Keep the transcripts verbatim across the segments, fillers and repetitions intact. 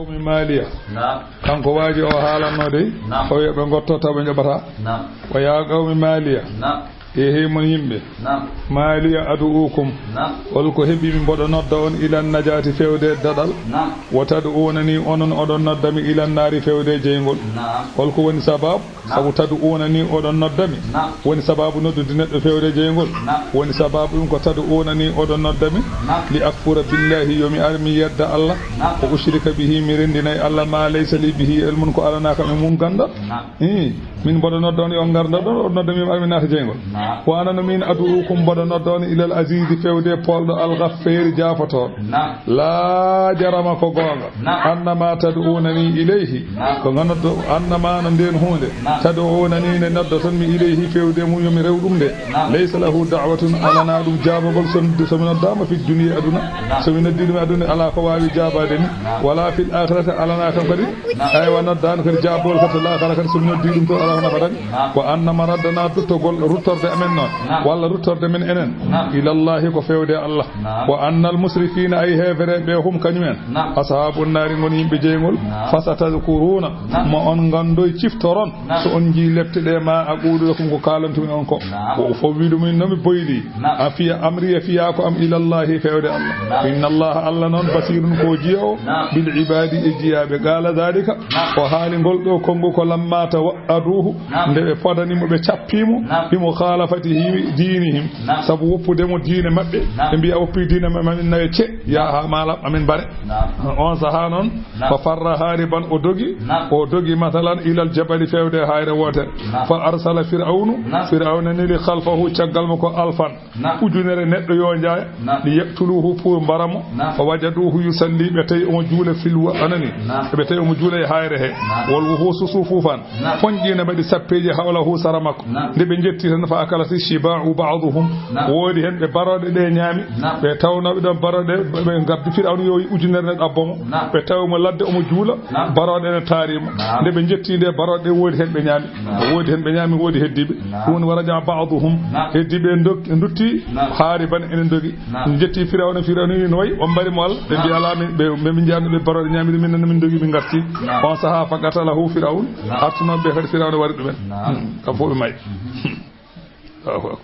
Qawmi maaliya. Naam. Kanko waaji o haalanno dey. Naam. O wi'a ɓe ngotto taw ɓe njoɓata. Naam. Wa yaa qawmi maaliya. Naam. Eehey mon yimɓe. Naam. Maaliya adu'ukum. Naam. Holko heɓi mi mboɗo nodda on ilan najaati fewde daɗal? Naam. Wa tad'uunani onon oɗon nodda mi ilan naari fewde jeyngol. Naam. Holko woni sababu? Naam. Sabu tad'uunani oɗon nodda mi. Naam. Woni sababu noddude neɗɗo fewde jeyngol. Naam. Woni sababu ɗum ko tad'uunani oɗon nodda mi. Naam. Li akfura billahi yo mi ar mi yedda Allah. Naam. Wa ushrika bihi mi renndinay Allah ma laysa li bihi ilmun ko alanaaka e mun ganndal. Naam. Ii, min mboɗo nodda on yo on ngar nodda on, oɗon nodda mi yo mi ar mi naata jeyngol. Naam. Wa ana no min adu'ukum mboɗo nodda on ilal azizi fewde polɗo al ghaffeeri jaafotooɗo. Naam. Laa jarama ko goonga. Naam. Annama tad'uunani ilayhi. Naam. Ko nganoddo annama no nden huunde. Naam. Tad'uunani nde noddoton mi ilayhi fewde mum yo mi rew ɗum nde. Naam. Laysa lahu da'watun alana ɗum jaabagol so, so mi noddaama fi dunya aduna. Naam. So mi noddi ɗum e aduna alaa ko waawi jaabaade mi. Naam. Wala fil akhirati alana kam kadi. Naam. Aywa noddaano kadi jaabagol kadi to laakhara kadi so mi noddi ɗum to alaa ko nafata mi. Naam. Wa anna maraddana duttogol ruttorde amen noon. Naam. Walla ruttorde men enen. Naam. Ilallahi ko fewde Allah. Naam. Wa annal musrifina ay heefereɓe hum kañum en. Naam. Ashaabun naari ngoni yimɓe jeyngol. Naam. Fasatadkuruna. Naam. Mo on ngandoy ciftoron. Naam. So on njii lepte ɗe ma aqulu lakum ko kaalantumi on ko. Naam. Wa ufawwidu min no mi boyli. Naam. A fiya amriya fiya ko am ilallahi fewde Allah. Naam. Inna Allah Allah noon basirun ko jiya o. Naam. Bil ibadi e jiyaaɓe. Qala dhalika. Naam. O haali ngol ɗo kongu ko lamma tawa'aduhu. Naam. Nde ɓe podani mo ɓe cappi mo. Naam. Bi mukhalafatihi dinihim. Naam. Sabu woppude mo diine maɓɓe. Naam. Ɓe mbiya woppi diine maɓɓe mamin nawe ce. Yaa ha maalam amin bare. Naam. On saha noon. Naam. Fa farra hariban o dogi. Naam. O dogi masalan ilal jabali fewde hayre wootere. Naam. Fa arsala fir'aunu. Naam. Fir'auna neli khalfahu caggal mo ko alfan. Naam. Ujunere neɗɗo yo njaaya. Naam. Li yaqtuluhu pour mbara mo. Naam. Fa wajaduhu yusalli ɓe tawi omo juula fil wa-, anani. Naam. Ɓe tawi omo juula e hayre he. Naam. Wal wuhusu sufufan. Naam. Fonƴiina mbaɗi sappeeji hawlahu sara makko. Naam. Nde ɓe njetti tan fa akalati shiba'u ba'duhum. Naam. Woodi hen ɓe barooɗe ɗe ñaami. Naam. Ɓe tawnooɓe ɗon barooɗe ɓe ngaddi Fir'awna yowi ujunere neɗɗo abbo mo. Naam. Ɓe tawi mo ladde omo juula. Naam. Barooɗe ne taari mo. Naam. Nde ɓe njetti nde barooɗe woodi hen ɓe ñaami. Naam. Woodi hen ɓe ñaami, woodi heddiiɓe. Naam. Ɗum woni waraja ba'duhum. Naam. Heddiiɓe ndok-, ndutti. Naam. Haariban ene ndogi. Naam. Njetti Firawna, Firawna wi no wayi, on mbari mo Alla. Ɓe mbi, naam, alaa, min, ɓe, ɓe min njaami ɓe barooɗe ñaamiri min, min ndogi, min ngarti. Naam. On sahaa, fa qatalahu Firawun. Naam. Artunooɓe ɓe kadi Firawna wari ɗumen. Naam. Hmm. Kam fof ɓe mayi. Mhm. Allahu akbar.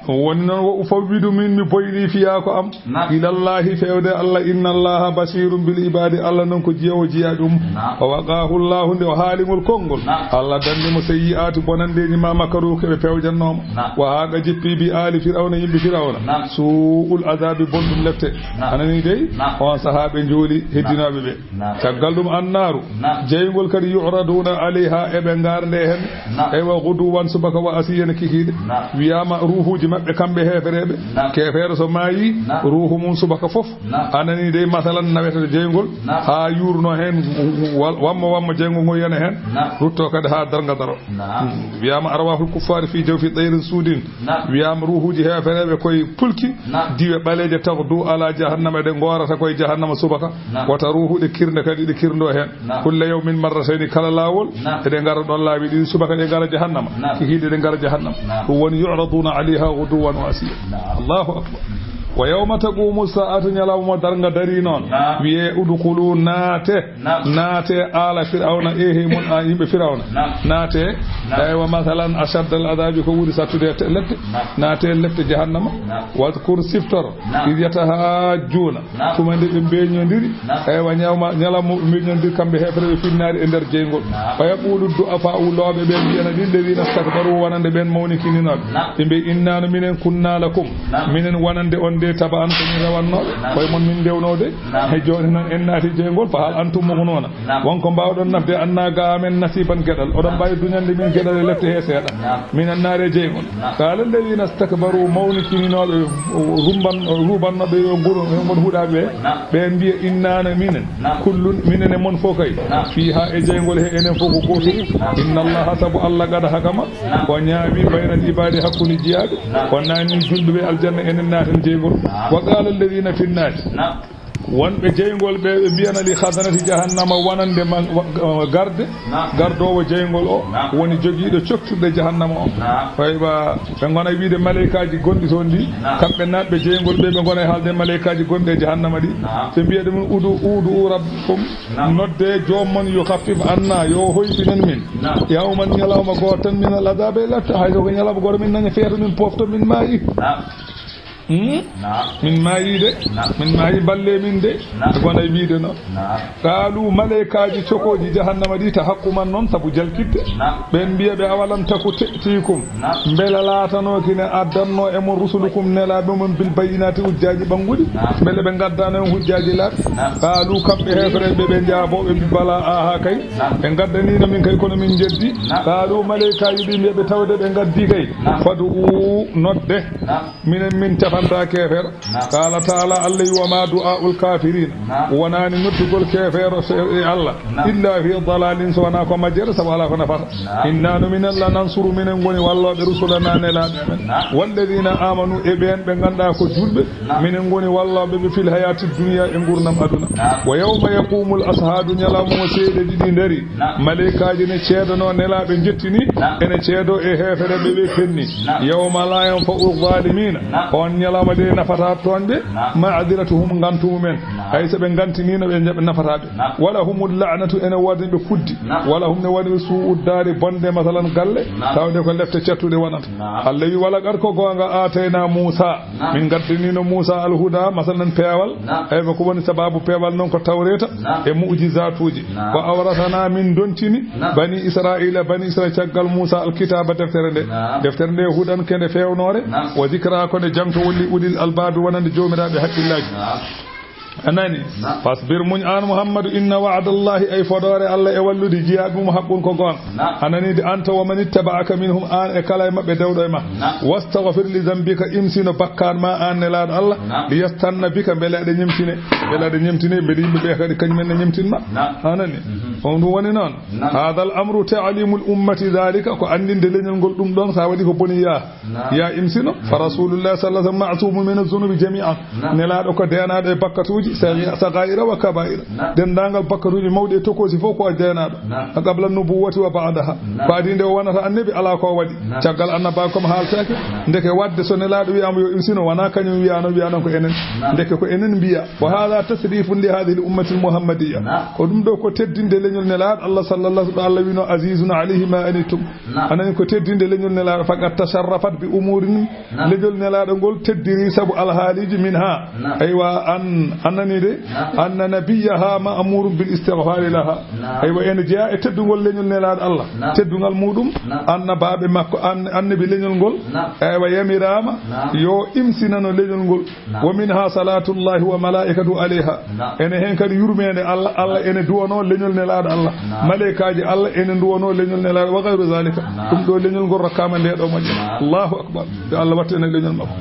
Ɗum woni noon, wa ufawwidu min, mi boyli fiyaa ko am. Naam. Ilallahi, fewde Allah, inna Allaha basirun bil ibadi, Allah noon ko jiya o jiya ɗum. Naam. Wa waqahu Allahu, nde o haali ngol konngol. Naam. Allah danni mo sayyi'aati bonandeeji ma makaru ko ɓe pewjannoo mo. Naam. Wa haaqa jippi bi aali Firawna, yimɓe Firawna. Naam. Su'ul azabi, bonɗum lepte. Naam. A nanii dey? Naam. On sahaa ɓe njooli heddinooɓe ɓe. Naam. Caggal ɗum annaaru. Naam. Jeyngol kadi yu'raduna alayha, eɓe ngarde hen. Naam. Eywa, guduwan subaka wa asiyan kikiiɗe. Naam. Wiyaama ruuhuuji maɓɓe kamɓe heefereeɓe. Naam. Keefeero so maayi, naam, ruuhu mum subaka fof. Naam. A nanii dey, masalan, nawetata jeyngol, naam, haa yuurno heen, wa-, wammo wammo jeyngol ngol yana heen, naam, rutto kadi haa darnga daro. Naam. Hmm. Wiyaama arwaahul kuffaari fii jawfi tayrin suudin. Naam. Wiyaama ruuhuuji heefereeɓe koye pulki, naam, diiwe ɓaleeje, taghdu ala jahannama, ɗe ngoorata koye jahannama subaka. Naam. Wata ruuhu ɗe kirnde kadi, ɗe kirndo heen. Naam. Kulla yawmin marratayni, kala laawol, naam, eɗe ngara ɗon laabi ɗiɗi, subaka ɗe ngara jahannama, naam, kikiiɗe ɗe ngara jahannama. Naam. Ɗum woni yu'raduna alayha ghuduwan wa asiya. Naam. Allahu akbar. Wa yawma taqumu sa'atu, ñalawma darnga dari noon, naam, wiye, udkhulu, naate, naam, naate ala Firawna, ehe mon, a yimɓe Firawna. Naam. Naate, naam, eywa, masalan, ashaddal adabi, ko ɓuri sattude te-, lepte. Naam. Naate lepte jahannama. Naam. Wadhkur, siftor, naam, idh yatahajjuna, naam, tuma nde ɓe mbeñondiri, naam, eywa, ñawma, ñalamma ɓe mbeñondiri kamɓe heefereɓe finnaari e nder jeyngol. Naam. Fa yaqulu du'afa'u, looɓe ɓe mbiyana ɗin lladhina stakbaru, wonande ɓen mawnikininooɓe. Naam. Ɓe mbiya, inna no minen, kunna lakum, naam, minen wonande on de, taba'an, ko min rewannooɓe. Naam. Koye mon min ndewnoo de. Naam. He jooni noon en naati jeyngol, fa hal antum mughnuna. Naam. Won ko mbaawɗon nafde anna ga amen nasiban geɗal. Oɗon, naam, mbaawi duñande min geɗal e lepte he seeɗa. Naam. Min annaare jeyngol. Naam. Qala alladhina stakbaru, mawnikininooɓe, rumban-, ruubannooɓe yo nguru, yo ngon huɗaaɓe ɓe. Naam. Ɓe mbiya, inna no minen. Naam. Kullun, minen e mon fof kay. Naam. Fiha, e jeyngol he, enen fof ko gootum. Naam. Inna Allaha, sabu Allah, qad hakama, naam, o ñaami, baynal ibadi, hakkunde jiyaaɓe. Naam. O naani julɓe aljanna, enen naaten jeyngol. Naam. Wa qala alladhina fin naari. Naam. Wonɓe jeyngol ɓe, ɓe mbiyana li khazanati jahannama, wonande ma-, wa-, garde, Naam. gardoowo jeyngol o, Naam. woni jogiiɗo coktirɗe jahannama o. Naam. Aywa, ɓe ngona wiide maleykaaji gonɗi toon ɗi, Naam. kamɓe naatɓe jeyngol ɓe, ɓe ngona e haalde maleykaaji gonɗi e jahannama ɗi. Naam. Ɓe mbiya ɗum, "Udu, udu rabbakum, Naam. nodde joom mon, yukhaffif anna, yo hoyfinen min. Naam. Yawman, ñalawma gooto tan, min al-adhaabi, e latta, hay so ko ñalawma gooto min nani feeto min pofto min maayi." Naam. Hmm? Naam. Min maayi de. Naam. Min maayi, balle min de. Naam. Ɓe ngona e wiide noon. Naam. Qaalu, maleykaaji cokooji jahannama ɗi, tahakkuman noon, sabu jalkitde. Naam. Ɓen mbiya ɓe, "Awalam taku te'tiikum." Naam. Mbela laatanooki ne addanno e mon rusulukum nelaaɓe mon bil bayyinaati hujjaaji ɓannguɗi? Naam. Mbele ɓe ngaddaano en hujjaaji laaɓi? Naam. Qaalu, kamɓe heefereɓe ɓe njaabo ɓe mbi, "Bala, aha kay. Naam. Ɓe ngaddaniino min kay kono min njeddi." Naam. Qaalu, maleykaaji ɗi mbiya ɓe tawde ɓe ngaddi kay. Naam. Fad'u, nodde. Naam. Minen min tefantaa keefeero. Naam. Qaala taala, Allah wi, "Wa ma du'aa'ul kaafiriina." Naam. Wonaani noddugol keefeero so e Allah. Naam. "Illa fi dalalin", so wanaa ko majjere, sabu alaa ko nafata. Naam. "Inna no minen la nansuru", minen ngoni wallooɓe rusulana nelaaɓe amen. Naam. "Walladina amanu", e ɓeen ɓe nganndaa ko julɓe. Naam. "Minen ngoni wallooɓe ɓe fil hayati dunya", e ngurnam aduna. Naam. "Wa yawma yaqumul ashhadu", ñalawma mo seede ɗiɗi ndari. Naam. Maleykaaji ne ceedanoo nelaaɓe njettini, Naam. ene ceedoo e heefereɓe ɓe penni. Naam. "Yawma la yanfa'u zaalimiina", Naam. on ñalawma de nafataa tooñɓe, Naam. "ma'diratuhum", ngantu mumen. Naam. Hay so ɓe ngantiniino ɓe njaɓ-, nafataa ɓe. Naam. "Wa lahumul la'natu", ene woodi ɓe kuddi. Naam. "Wa lahum", ne woodi ɓe suu'u daari, bonde masalan galle, Naam. tawde ko lefte cattuɗe wonata. Naam. Allah wi, "Wala qad", ko goonga, "aatayna Muusa", Naam. min ngaddaniino Muusa al-huda, masalan peewal. Naam. Eywa, ko woni sababu peewal non ko tawreeta Naam. e mu'jizaatuuji. Naam. "Wa awrasana", min dontini Naam. bani Israila, bani Israila caggal Muusa al-kitaaba, deftere nde. Naam. Deftere nde hudan ke nde feewnoore. Naam. "Wa zikra", ko nde janto woni ulil albaabi wonande joomiraaɓe haqqillaaji. Naam. A nani? Naam. "Fasbir", muñ an Muhammadu, "inna wa'dallahi", ay fodoore Allah e wallude jiyaaɓe mum, "haqqun", ko goonga. Naam. A nani de, "anta wa man ittaba'aka minhum", an e kala e maɓɓe dewɗo e ma. Naam. "Wastaghfir li dhanbika", imsino bakkaat ma an nelaaɗo Allah. Naam. "Li yastanna bika", mbele aɗa ñemtine, mbele aɗa ñemtine, mbele yimɓe ɓe kadi kañum en ne ñemtin ma. Naam. A nani? Mhm. On ɗum woni noon. Naam. "Hadha al-amru ta'limul ummati dhalika", ko anndinde leñol ngol ɗum ɗon, sa waɗi ko boni yaa. Naam. Yaa imsino, fa Rasulullah sallallahu alaihi wasallam ma'sumun min az-zunubi jami'an. Naam. Nelaaɗo ko deenaaɗo e bakkatuuji, sagi-, Naam. sagaa'ira wa kabaa'ira. Naam. Denndaangal bakkatuuji mawɗi e tokoosi fof ko o deenaaɗo. Naam. Qabla nubuwwati wa ba'daha. Naam. Ko adii nde o wonata annabi, alaa ko o waɗi. Naam. Caggal annabaaku kam haaltaake. Naam. Ndeke waɗde so nelaaɗo wiyaama yo imsino, wonaa kañum wiyaano, wiyaano ko enen. Naam. Ndeke ko enen mbiya. Wa hadha tashrifun li hadhihi al-ummati al-muhammadiyya. Naam. Ko ɗum ɗo ko teddinde leñol nelaaɗo Allah sallallahu alaihi wasallam. Allah wino, "Azizun alayhi ma anittum." Naam. Anan ko teddinde leñol nelaaɗo, faqad tasharrafat bi umurin. Naam. Leñol nelaaɗo ngol teddiri sabu alhaaliji min ha. Naam. Aywa, an, anani de, Naam. anna nabiyyaha ma'murun bil istighfari laha. Naam. Aywa, ene jeyaa e teddungol leñol nelaaɗo Allah. Naam. Teddungal muɗum, Naam. annabaaɓe makko, an-, annabi leñol ngol. Naam. Aywa, yamiraama Naam. yo imsinano leñol ngol. Naam. Wa minha salatullahi wa malaikatu alayha. Naam. Ene heen kadi yurmeende Allah, Allah ene duwanoo leñol nelaaɗo Allah. Naam. Maleykaaji Allah ene nduwanoo leñol nelaaɗo, wa ghayru zalika. Naam. Ɗum ɗo leñol ngol rokkaama nde ɗo moƴƴa. Naam. Allahu akbar. Yo Allah wattu en e leñol makko.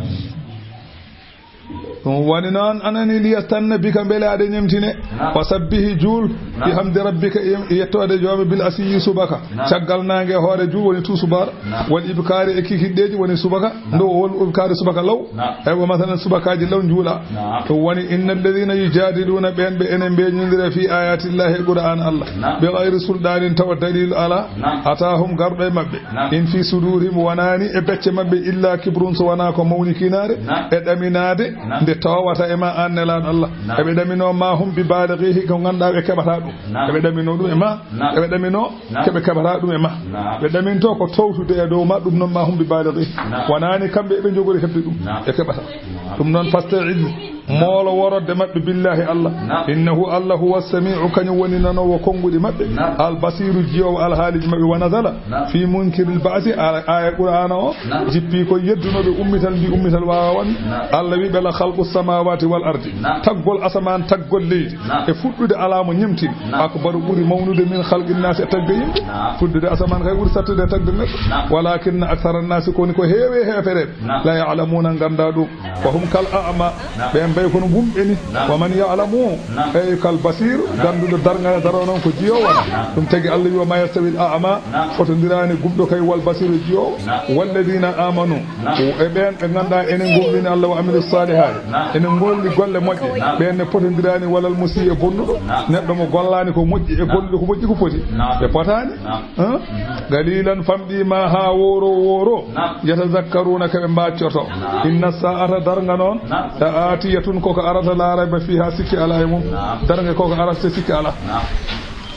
Ɗum woni noon, anani, liyastanna bika, mbele aɗa ñemtine. Naam. Wa sabbihi, juul, Naam. bihamdi rabbika, e yettoode Joomi, bil asiyyi, subaka. Naam. Caggal naange, hoore juul woni tusubaar. Naam. Wal ibkaari, e kikiɗɗeeji woni subaka. Naam. Ndo wol ibkaari subaka law. Naam. Eywa, masalan, subakaaji law njuula. Naam. Ɗum woni, inna alladhina yujadiluna, ɓeen ɓe enen mbeeñondira, fi ayatillahi, e Qur'aan Allah. Naam. Bi ghayri sulɗaanin, tawa daliilu alaa. Naam. Ataahum, garɗo e maɓɓe. Naam. In fi sudurihim, wonaani e becce maɓɓe, illa kibrun, so wonaa ko mawnikinaare, Naam. e ɗaminaade, Naam. nde towata e ma, aan Nelaaɗo Allah. Naam. Eɓe ɗaminoo ma hum bi baalighihi, ko ngannduɗaa ɓe keɓataa ɗum. Naam. Eɓe ɗaminoo ɗum e ma. Naam. Eɓe ɗaminoo Naam. keɓe keɓataa ɗum e ma. Naam. Ɓe ɗaminto ko towtude e dow ma, ɗum noon ma hum bi baalighihi. Naam. Wonaani kamɓe eɓe njogori heɓde ɗum. Naam. Ɓe keɓataa. Naam. Ɗum noon, fasta'iz. Moolo worodde maɓɓe billahi Allah. Naam. Innahu, Allah, huwa sami'u, kañum woni nanoowo konnguɗi maɓɓe. Naam. Al basiru, jiyoowo alhaaliji maɓɓe. Wa nazala Naam. fi munkiril ba'si, a-, aya Qur'aana o Naam. jippi ko yeddunooɓe ummital, mbi ummital waawa wonde. Naam. Allah wi ɓe, la khalqu samawati wal ardi. Naam. Taggol asamaan, taggol leydi. Naam. E fuɗɗude alaa mo ñemtin. Naam. Akbaru, ɓuri mawnude, min khalqin naasi, e tagde yimɓe. Naam. Fuɗɗude asamaan kay ɓuri sattude e tagde neɗɗo. Naam. Walakinna akthara naasi, ko woni ko heewi e heefereɓe. Naam. La ya'lamuna, ngannda ɗum. Wa hum kal a'ma, Naam. ɓen Ɓay kono gumɓe ni. Naam. Wa man ya'lamu, naam, ey kal basiir, naam, gannduɗo darnga e daro non ko jiyoowo. Naam. Ɗum tagi Allah wi, wa ma yastawil a'ma, naam, fotondiraani gumɗo kay wal basiir e jiyoowo. Naam. Walladina amanu, naam, e ɓeen ɓe ngannduɗaa enen gomɗini Allah wa amilu salihaati. Naam. Enen ngolli golle moƴƴe. Naam. Ɓeen ne potondiraani walal musii e bonnuɗo. Naam. Neɗɗo mo gollaani ko moƴƴi e, naam, golluɗo ko moƴƴi ko foti. Naam. Ɓe potaani. Naam. Hein? Mhm. Qalilan, famɗii ma haa wooro wooro. Naam. Yatazakkaruuna, ko ɓe mbaaccoto. Naam. Inna saa'ata, darnga non. Naam. La aatiyatun, koko arata, laa rayba fiihaa, sikki alaa e mum. Naam. Darnga koko arata, sikki alaa. Naam.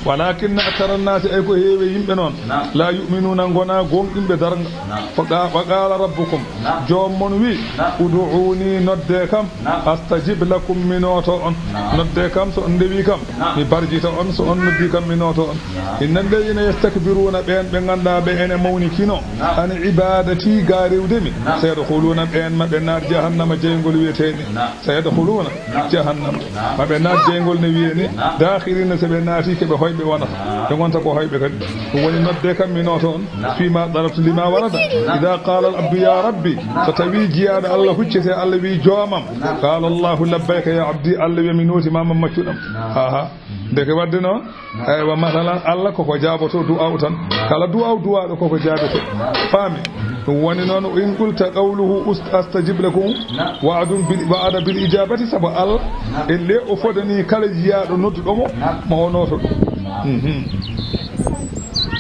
Walakinna akthara nnaasi, ay ko heewi yimɓe non. Naam. Laa yu'minuuna, ngonaa gomɗinɓe darnga. Naam. Wa qa-, wa qaala rabbukum. Naam. Joom mon wi, naam, ud'uuni, nodde kam. Naam. Astajib lakum, mi nooto on. Naam. Nodde kam, so on ndewi kam, naam, mi barjita on, so on noddi kam, mi nooto on. Naam. Inna alladhina yastakbiruna, ɓeen ɓe ngannduɗaa ɓe ene mawnikino, naam, an ibadati, ga rewde mi, naam, sayadkhuluna, ɓeen ma ɓe naat jahannama, jeyngol wi'etee ni. Naam. Sayadkhuluna, naam, jahannama. Naam. Ma ɓe naat jeyngol ne wi'ee ni, naam, dakhirina, so ɓe naati, ko ɓe hoyɓe wonata. Naam. Ɓe ngonta ko hoyɓe kadi. Ɗum woni nodde kam, mi nooto on. Naam. Fima talabtu lima warada. Naam. Idha qala al abdu ya rabbi. Naam. So tawi jiyaaɗo Allah huccete, Allah wi joomam. Naam. Qala Allahu labbayka ya abdi. Allah wi mi nooti ma, man maccuɗam. Naam. Aha. Ndeke wadde noon. Naam. Eywa, masalan, Allah koko jaaboto du'aaw tan. Naam. Kala du'aaw du'aaɗo koko jaabete. Naam. Faami? Ɗum woni noon, in qulta qawluhu ust-, astajib lakum. Naam. Wa'adun bil, wa'ada bil ijabati, sabu Allah. Naam. E le o fodani kala jiyaaɗo nodduɗo mo, naam, ma o nooto ɗum. Naam. Mhm.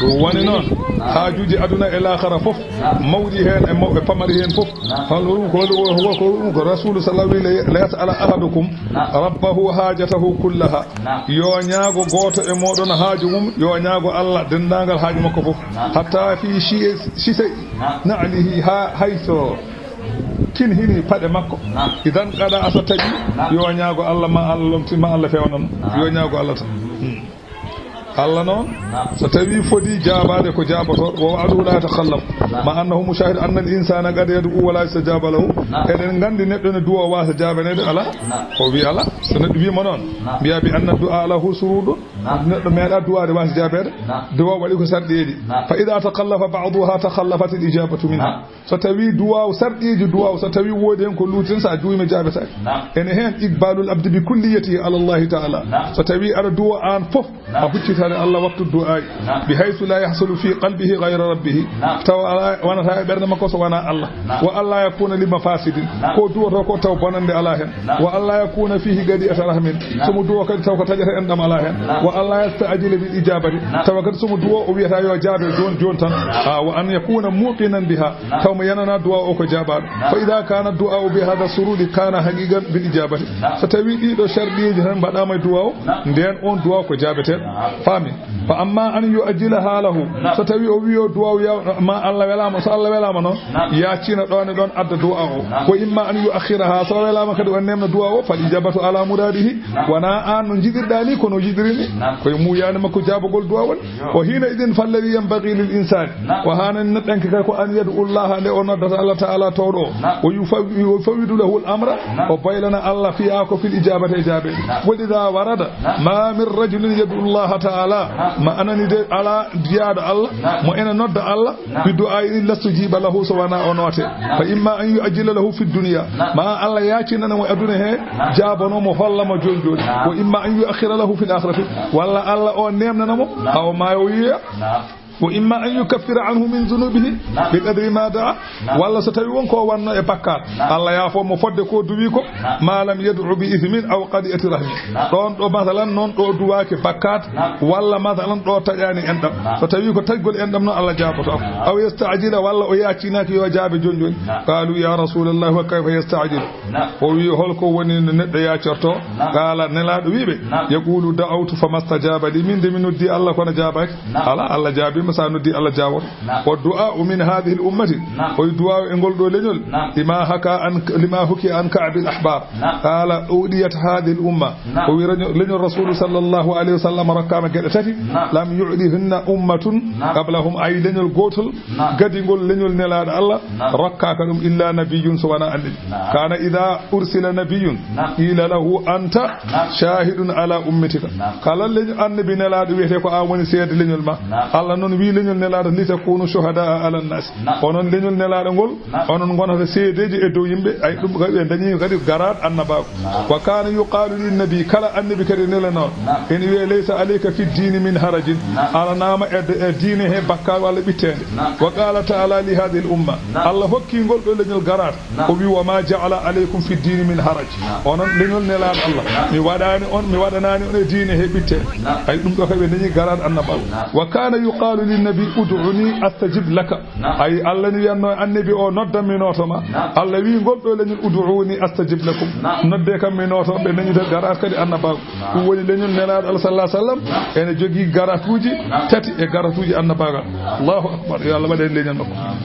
Ɗum woni noon, haajuuji aduna e laakhara fof, mawɗi heen e maw-, e pamari heen fof. Hol ɗum ko, hol ɗum ko, hol ɗum ko Rasuulu sallallahu alayhi wa sallam, "La yas'ala ahadukum rabbahu hajatahu kullaha." Yo ñaago gooto e mooɗon haaju mum, yo ñaago Allah denndaangal haaju makko fof. Hatta fi shi-, shisai na'lihi, haa hay so kin hini paɗe makko. Idan qada asa taƴi, yo ñaago Allah ma Allah lomti, ma Allah fewnan. Yo ñaago Allah tan. Hmm. Allah noon, naam, so tawii fodii jaabaade ko jaabotoo, wa wa'duhu laa yatakhallaf, naam, ma annahu mushahidu anna al insana qad yad'u wa laa yustajabu lahu. Naam. Eɗen nganndi neɗɗo ne du'oo waasa jaabaneede alaa. Naam. O wi'i alaa. So neɗɗo wi'i mo noon, naam, mbiyaa bi anna du'a lahu shurutun. Naam. Neɗɗo meeɗaa du'aade waasa jaabeede. Naam. Du'a waɗi ko sarɗeeji. Naam. Fa idha takhallafa ba'duha takhallafat al ijabatu minhu. Naam. So tawii duwaaw, sarɗiiji duwaaw, so tawii woodi heen ko luuti tan, so a duwiima jaabetaake. Naam. Ene heen iqbalul abdi bi kulliyatihi ala Allahi ta'ala. Naam. So tawii aɗa duwa aan fof, naam, a huccitaani Allah waktu du'aayi. Naam. Bi haythu la yahsulu fi qalbihi ghayra rabbihi. Naam. Tawa alaa, wonata e ɓernde makko so wonaa Allah. Naam. Wa alla yakuna li mafasidin. Naam. Ko duwotoo ko taw bonannde alaa heen. Naam. Wa alla yakuna fihi qadi'ata rahmin. Naam. So mo duwoo kadi taw ko taƴata enɗam alaa heen. Naam. Wa alla yasta'jila bil ijabati. Naam. Tawa kadi so mo duwoo o wiyata yo jaabe jooni jooni tan. Naam. Ah, wa an yakuna muqinan biha. Naam. Taw mo yanana du'a o ko jaabaaɗo. Naam. Fa idha kana du'a bi hadha sururi kana haqiqan bil ijabati. Naam. So tawi ɗiɗo sharɗiiji tan mbaɗaama e du'a o, naam, nden on du'a ko jaabeteeɗo. Naam. Faami? Fa amma an yu'ajjilaha lahu. Naam. So tawi o wiyo du'a o yaw-, ma Allah welaama, so Allah welaama noon, naam, yaacina ɗon e ɗon adda du'a o. Naam. Wa imma an yu'akhkhiraha, so welaama kadi o nemna du'a o, fal ijabatu ala muradihi. Naam. Wona an no jiɗirɗa ni, kono o jiɗiri ni. Naam. Ko e muuyaani makko jaabagol du'a woni. Yo. Wa hina idin falladi yanbaghi lil insani. Naam. Ko haanani neɗɗanke kay ko an yad'u Allaha nde o noddata Allah Ta'ala towɗo o. Naam. Wa yufaw-, wa yufawwidu lahu al amra. Naam. O baylana Allah fiha ko fil ijabati e jaabe. Naam. Wa idha warada. Naam. Ma min rajulin yad'u Allaha Ta'ala. Naam. Ma anani de ala jiyaaɗo Allah. Naam. Mo ena nodda Allah. Naam. Bi du'a in lastujiba lahu so wona o noote. Naam. Fa imma an yu'ajjila lahu fid dunya. Naam. Ma Allah yaacinana mo aduna he. Naam. Jaabano mo holla mo jooni jooni. Naam. Wa imma an yu'akhkhira lahu fil akhirati. Naam. Walla Allah o nemnana mo. Naam. Haw ma o yiya. Naam. Wa imma an yukaffira anhu min dhunubihi. Naam. Bi qadri ma da'a. Naam. Walla so tawi won ko wanno e bakkaat. Naam. Allah yaafo mo fodde ko duwi ko. Naam. Ma lam yad'u bi ithmin aw qadi'ati rahmi. Naam. Ɗon ɗo masalan noon ɗo duwaaki bakkaat. Naam. Walla masalan ɗo taƴaani enɗam. Naam. So tawi ko taƴgol enɗam noon Allah jaaboto am. Naam. Aw yasta'jila walla o yaacinaaki yo jaabe jooni jooni. Naam. Qalu ya Rasulallah wa kayfa yasta'jilu. Naam. O wi, "Hol ko woni no neɗɗo yaacorto?" Naam. Qaala, Nelaaɗo wi ɓe, naam, "Yaqulu da'awtu famastajaba li." Min de mi noddi Allah kono jaabaaki. Naam. Ala, Allah jaabiima, so a noddi Allah jaaboto. Naam. Wa du'a'u min hadhihi al ummati. Naam. O wi du'a'u e ngol ɗo leñol. Naam. Lima haka an, lima hukiya an Ka'b al ahbar. Naam. Qaala, "U'diyat hadhihi al umma." Naam. O wi leñol, leñol Rasulu sallallahu alayhi wa sallam rokkaama geɗe tati. Naam. Lam yu'dihinna ummatun, naam, qablahum, ay leñol gootol. Naam. Gadingol leñol Nelaaɗo Allah, naam, rokkaaka ɗum illa nabiyyun so wonaa annabi. Naam. Kana idha ursila nabiyyun, naam, qila lahu anta, naam, shahidun ala ummatika. Naam. Kala leñol annabi Nelaaɗo wiyete ko an woni seede leñol ma. Naam. Allah noon Wi leñol Nelaaɗo, "Litakunu shuhadaa ala nnaasi." Naam. Onon leñol Nelaaɗo ngol, naam, onon ngonata seedeeji e dow yimɓe. Ay, ɗum kadi ɓe dañi kadi garaat annabaaku. Naam. Wa kaana yuqaalu lin nabi, kala annabi kadi nelanooɗo, naam, ene wi'e, "Laysa alayka fi ddiini min harajin." Naam. Alanaama e, e diine he bakkaal walla ɓitteende. Naam. Wa qaala taala li haadihi l umma. Naam. Allah hokki ngol ɗo leñol garaat. Naam. O wi, "Wa ma ja'ala alaykum fi ddiini min haraj." Naam. Onon leñol Nelaaɗo Allah. Naam. Mi waɗaani on, mi waɗanaani on e diine he ɓitte. Naam. Ay, ɗum ɗo kadi ɓe dañi garaat annabaaku. Naam. Wa kaana yuqaalu lin nabi, "Ud'uni astajib laka." Naam. Ay, Allah ni wiyatno annabi o, "Noddan mi nooto ma." Naam. Allah wi ngol ɗo leñol, "Ud'uni astajib lakum." Naam. Nodde kam mi nooto, ɓe dañi garaat kadi annabaaku. Naam. Ɗum woni leñol Nelaaɗo Allah sallallahu alaihi wasallam. Naam. Ene jogii garaatuuji, naam, tati e garaatuuji annabaagal. Naam. Allahu akbar. Yo Allah waɗe leñol makko. Naam.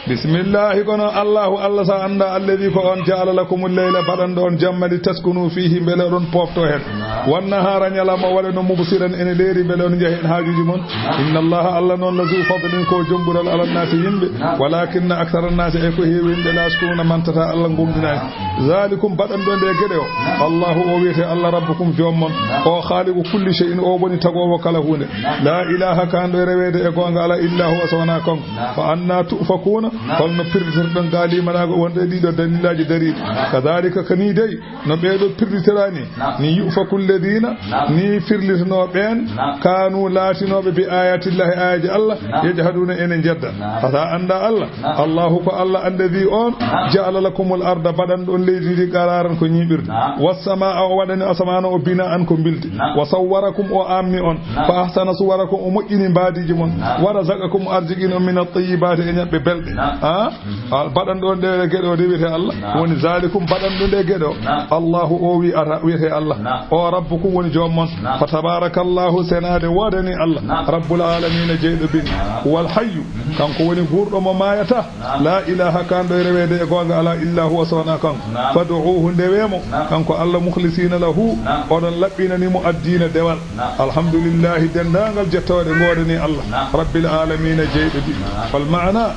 Bismillahi, kono Allahu Allah, sa annda, alladhi, ko on, ja'ala lakumul layla, baɗanɗo on jamma, li taskunu fihi, mbele oɗon pofto hen. Wan nahaara, ñalawma, waɗa no mubsiran, ene leeri, mbele on njaha hen haajuuji mon. Inna Allaha, Allah non, la zu fadlin, ko jom ɓural, ala nnaasi, yimɓe. Walakinna akthara nnaasi, ay ko heewi yimɓe, la yashkuruna, mantata Allah, gomɗinaani. Zalikum, baɗanɗo nde geɗe o, Allahu, o wiyete Allah, rabbukum, joom mon. O khaliqu kulli shay'in, o woni tagoowo kala huunde. La ilaha, kanɗo e reweede e goonga ala, illa huwa, so wonaa kanko. Fa anna tu'fakuuna, holno pirlitirɗon gaa limanaago wonde e ɗiɗo dalilaaji dariiɗi? Kadhalika, ko nii dey no ɓee ɗoo pirlitira ni, ni yu'faku alladhina, ni firlitinoo ɓeen, kaanu laatinooɓe, bi ayatillahi, ayaji Allah, yajhaduuna, ene njedda. Fata annda Allah, Allahu ko Allah alladhi on, ja'ala lakumul arda, baɗanɗo on leydi ndi qararan ko ñiiɓirde, was samaa, o waɗani asamaan o bina'an ko mbildi, wa sawwarakum, o amni on, fa ahsana suwarakum, o moƴƴini mbaadiiji mon. Naam. Wa razaqakum, o arziqini on min at-tayyibaati, e ñaɓɓe belɗe. Naam. Ah? Mhm. Ah, baɗanɗo on ɗee geɗe o de wiyete Allah. Naam. Woni zalikum, baɗanɗo nde geɗe o. Naam. Allahu o wi ata, wiyete Allah. Naam. O rabbukum woni joom mon. Naam. Fa tabarakallahu, senaade woodani Allah. Naam. Rabbul alamina, jeyɗo bini. Naam. Wal hayyu, mhm, kanko woni guurɗo mo maayata. Naam. La ilaha, kanɗo e reweede e goonga alaa, illa huwa, so wonaa kanko. Naam. Fad'uuhu, ndewee mo, naam, kanko Allah, mukhlisiina lahu, naam, oɗon laɓɓinani mo addiina dewal. Naam. Alhamdulillahi, denndaangal jettooɗe ngoodani Allah, naam, Rabbil aalamiina, jeyɗo ɗi. Naam. Wal maana,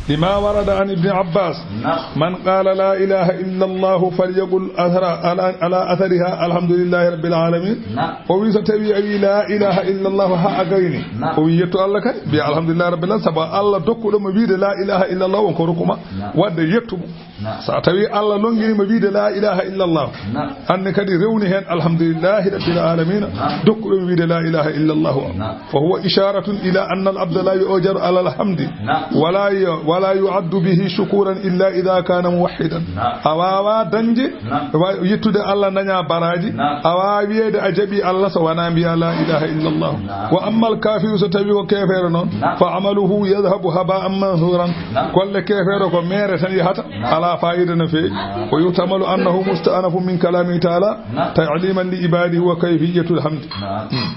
lima warada an Ibni Abbas, naam, man qaala laa ilaaha illa Allahu falyaqul athara, ala, ala athariha, alhamdulillahi Rabbil aalamiin. Naam. O wi, so tawi a wi laa ilaaha illa Allahu haa a gayni, naam, o wi yettu Allah kay, mbiya alhamdulillahi Rabbil aalamiin, sabu Allah dokkuɗo mo wiide laa ilaaha illa Allahu on ko rukuma, naam, wadde yettu mo. Naam. So a tawi Allah longini mo wiide laa ilaaha illa Allah, naam, anne kadi rewni heen alhamdulillahi Rabbil aalamiina, naam, dokkuɗo mo wiide laa ilaaha illa Allah on. Naam. Fa huwa isharatun ila anna al abda la yu'jaru ala al hamdi, naam, wala yu-, wala yu'addu bihi shukuran illa idha kana muwahhidan. Naam. A waawaa dañde, naam, wa-, yettude Allah dañaa baraaji. Naam. A waawaa wiyeede a jaɓii Allah so wanaa mbiyaa laa ilaaha illa Allah. Naam. Wa amma al kaafiru, so tawi ko keefeero non, naam, fa amaluhu yadhhabu haba'an mansuran. Naam. Golle keefeero ko meere tan yahata, naam, alaa faayida no feewi. Naam. Wa yuhtamalu annahu musta'nafun min kalamihi ta'ala, naam, ta'liman li ibadihi wa kayfiyatul hamdi. Naam. Hmm.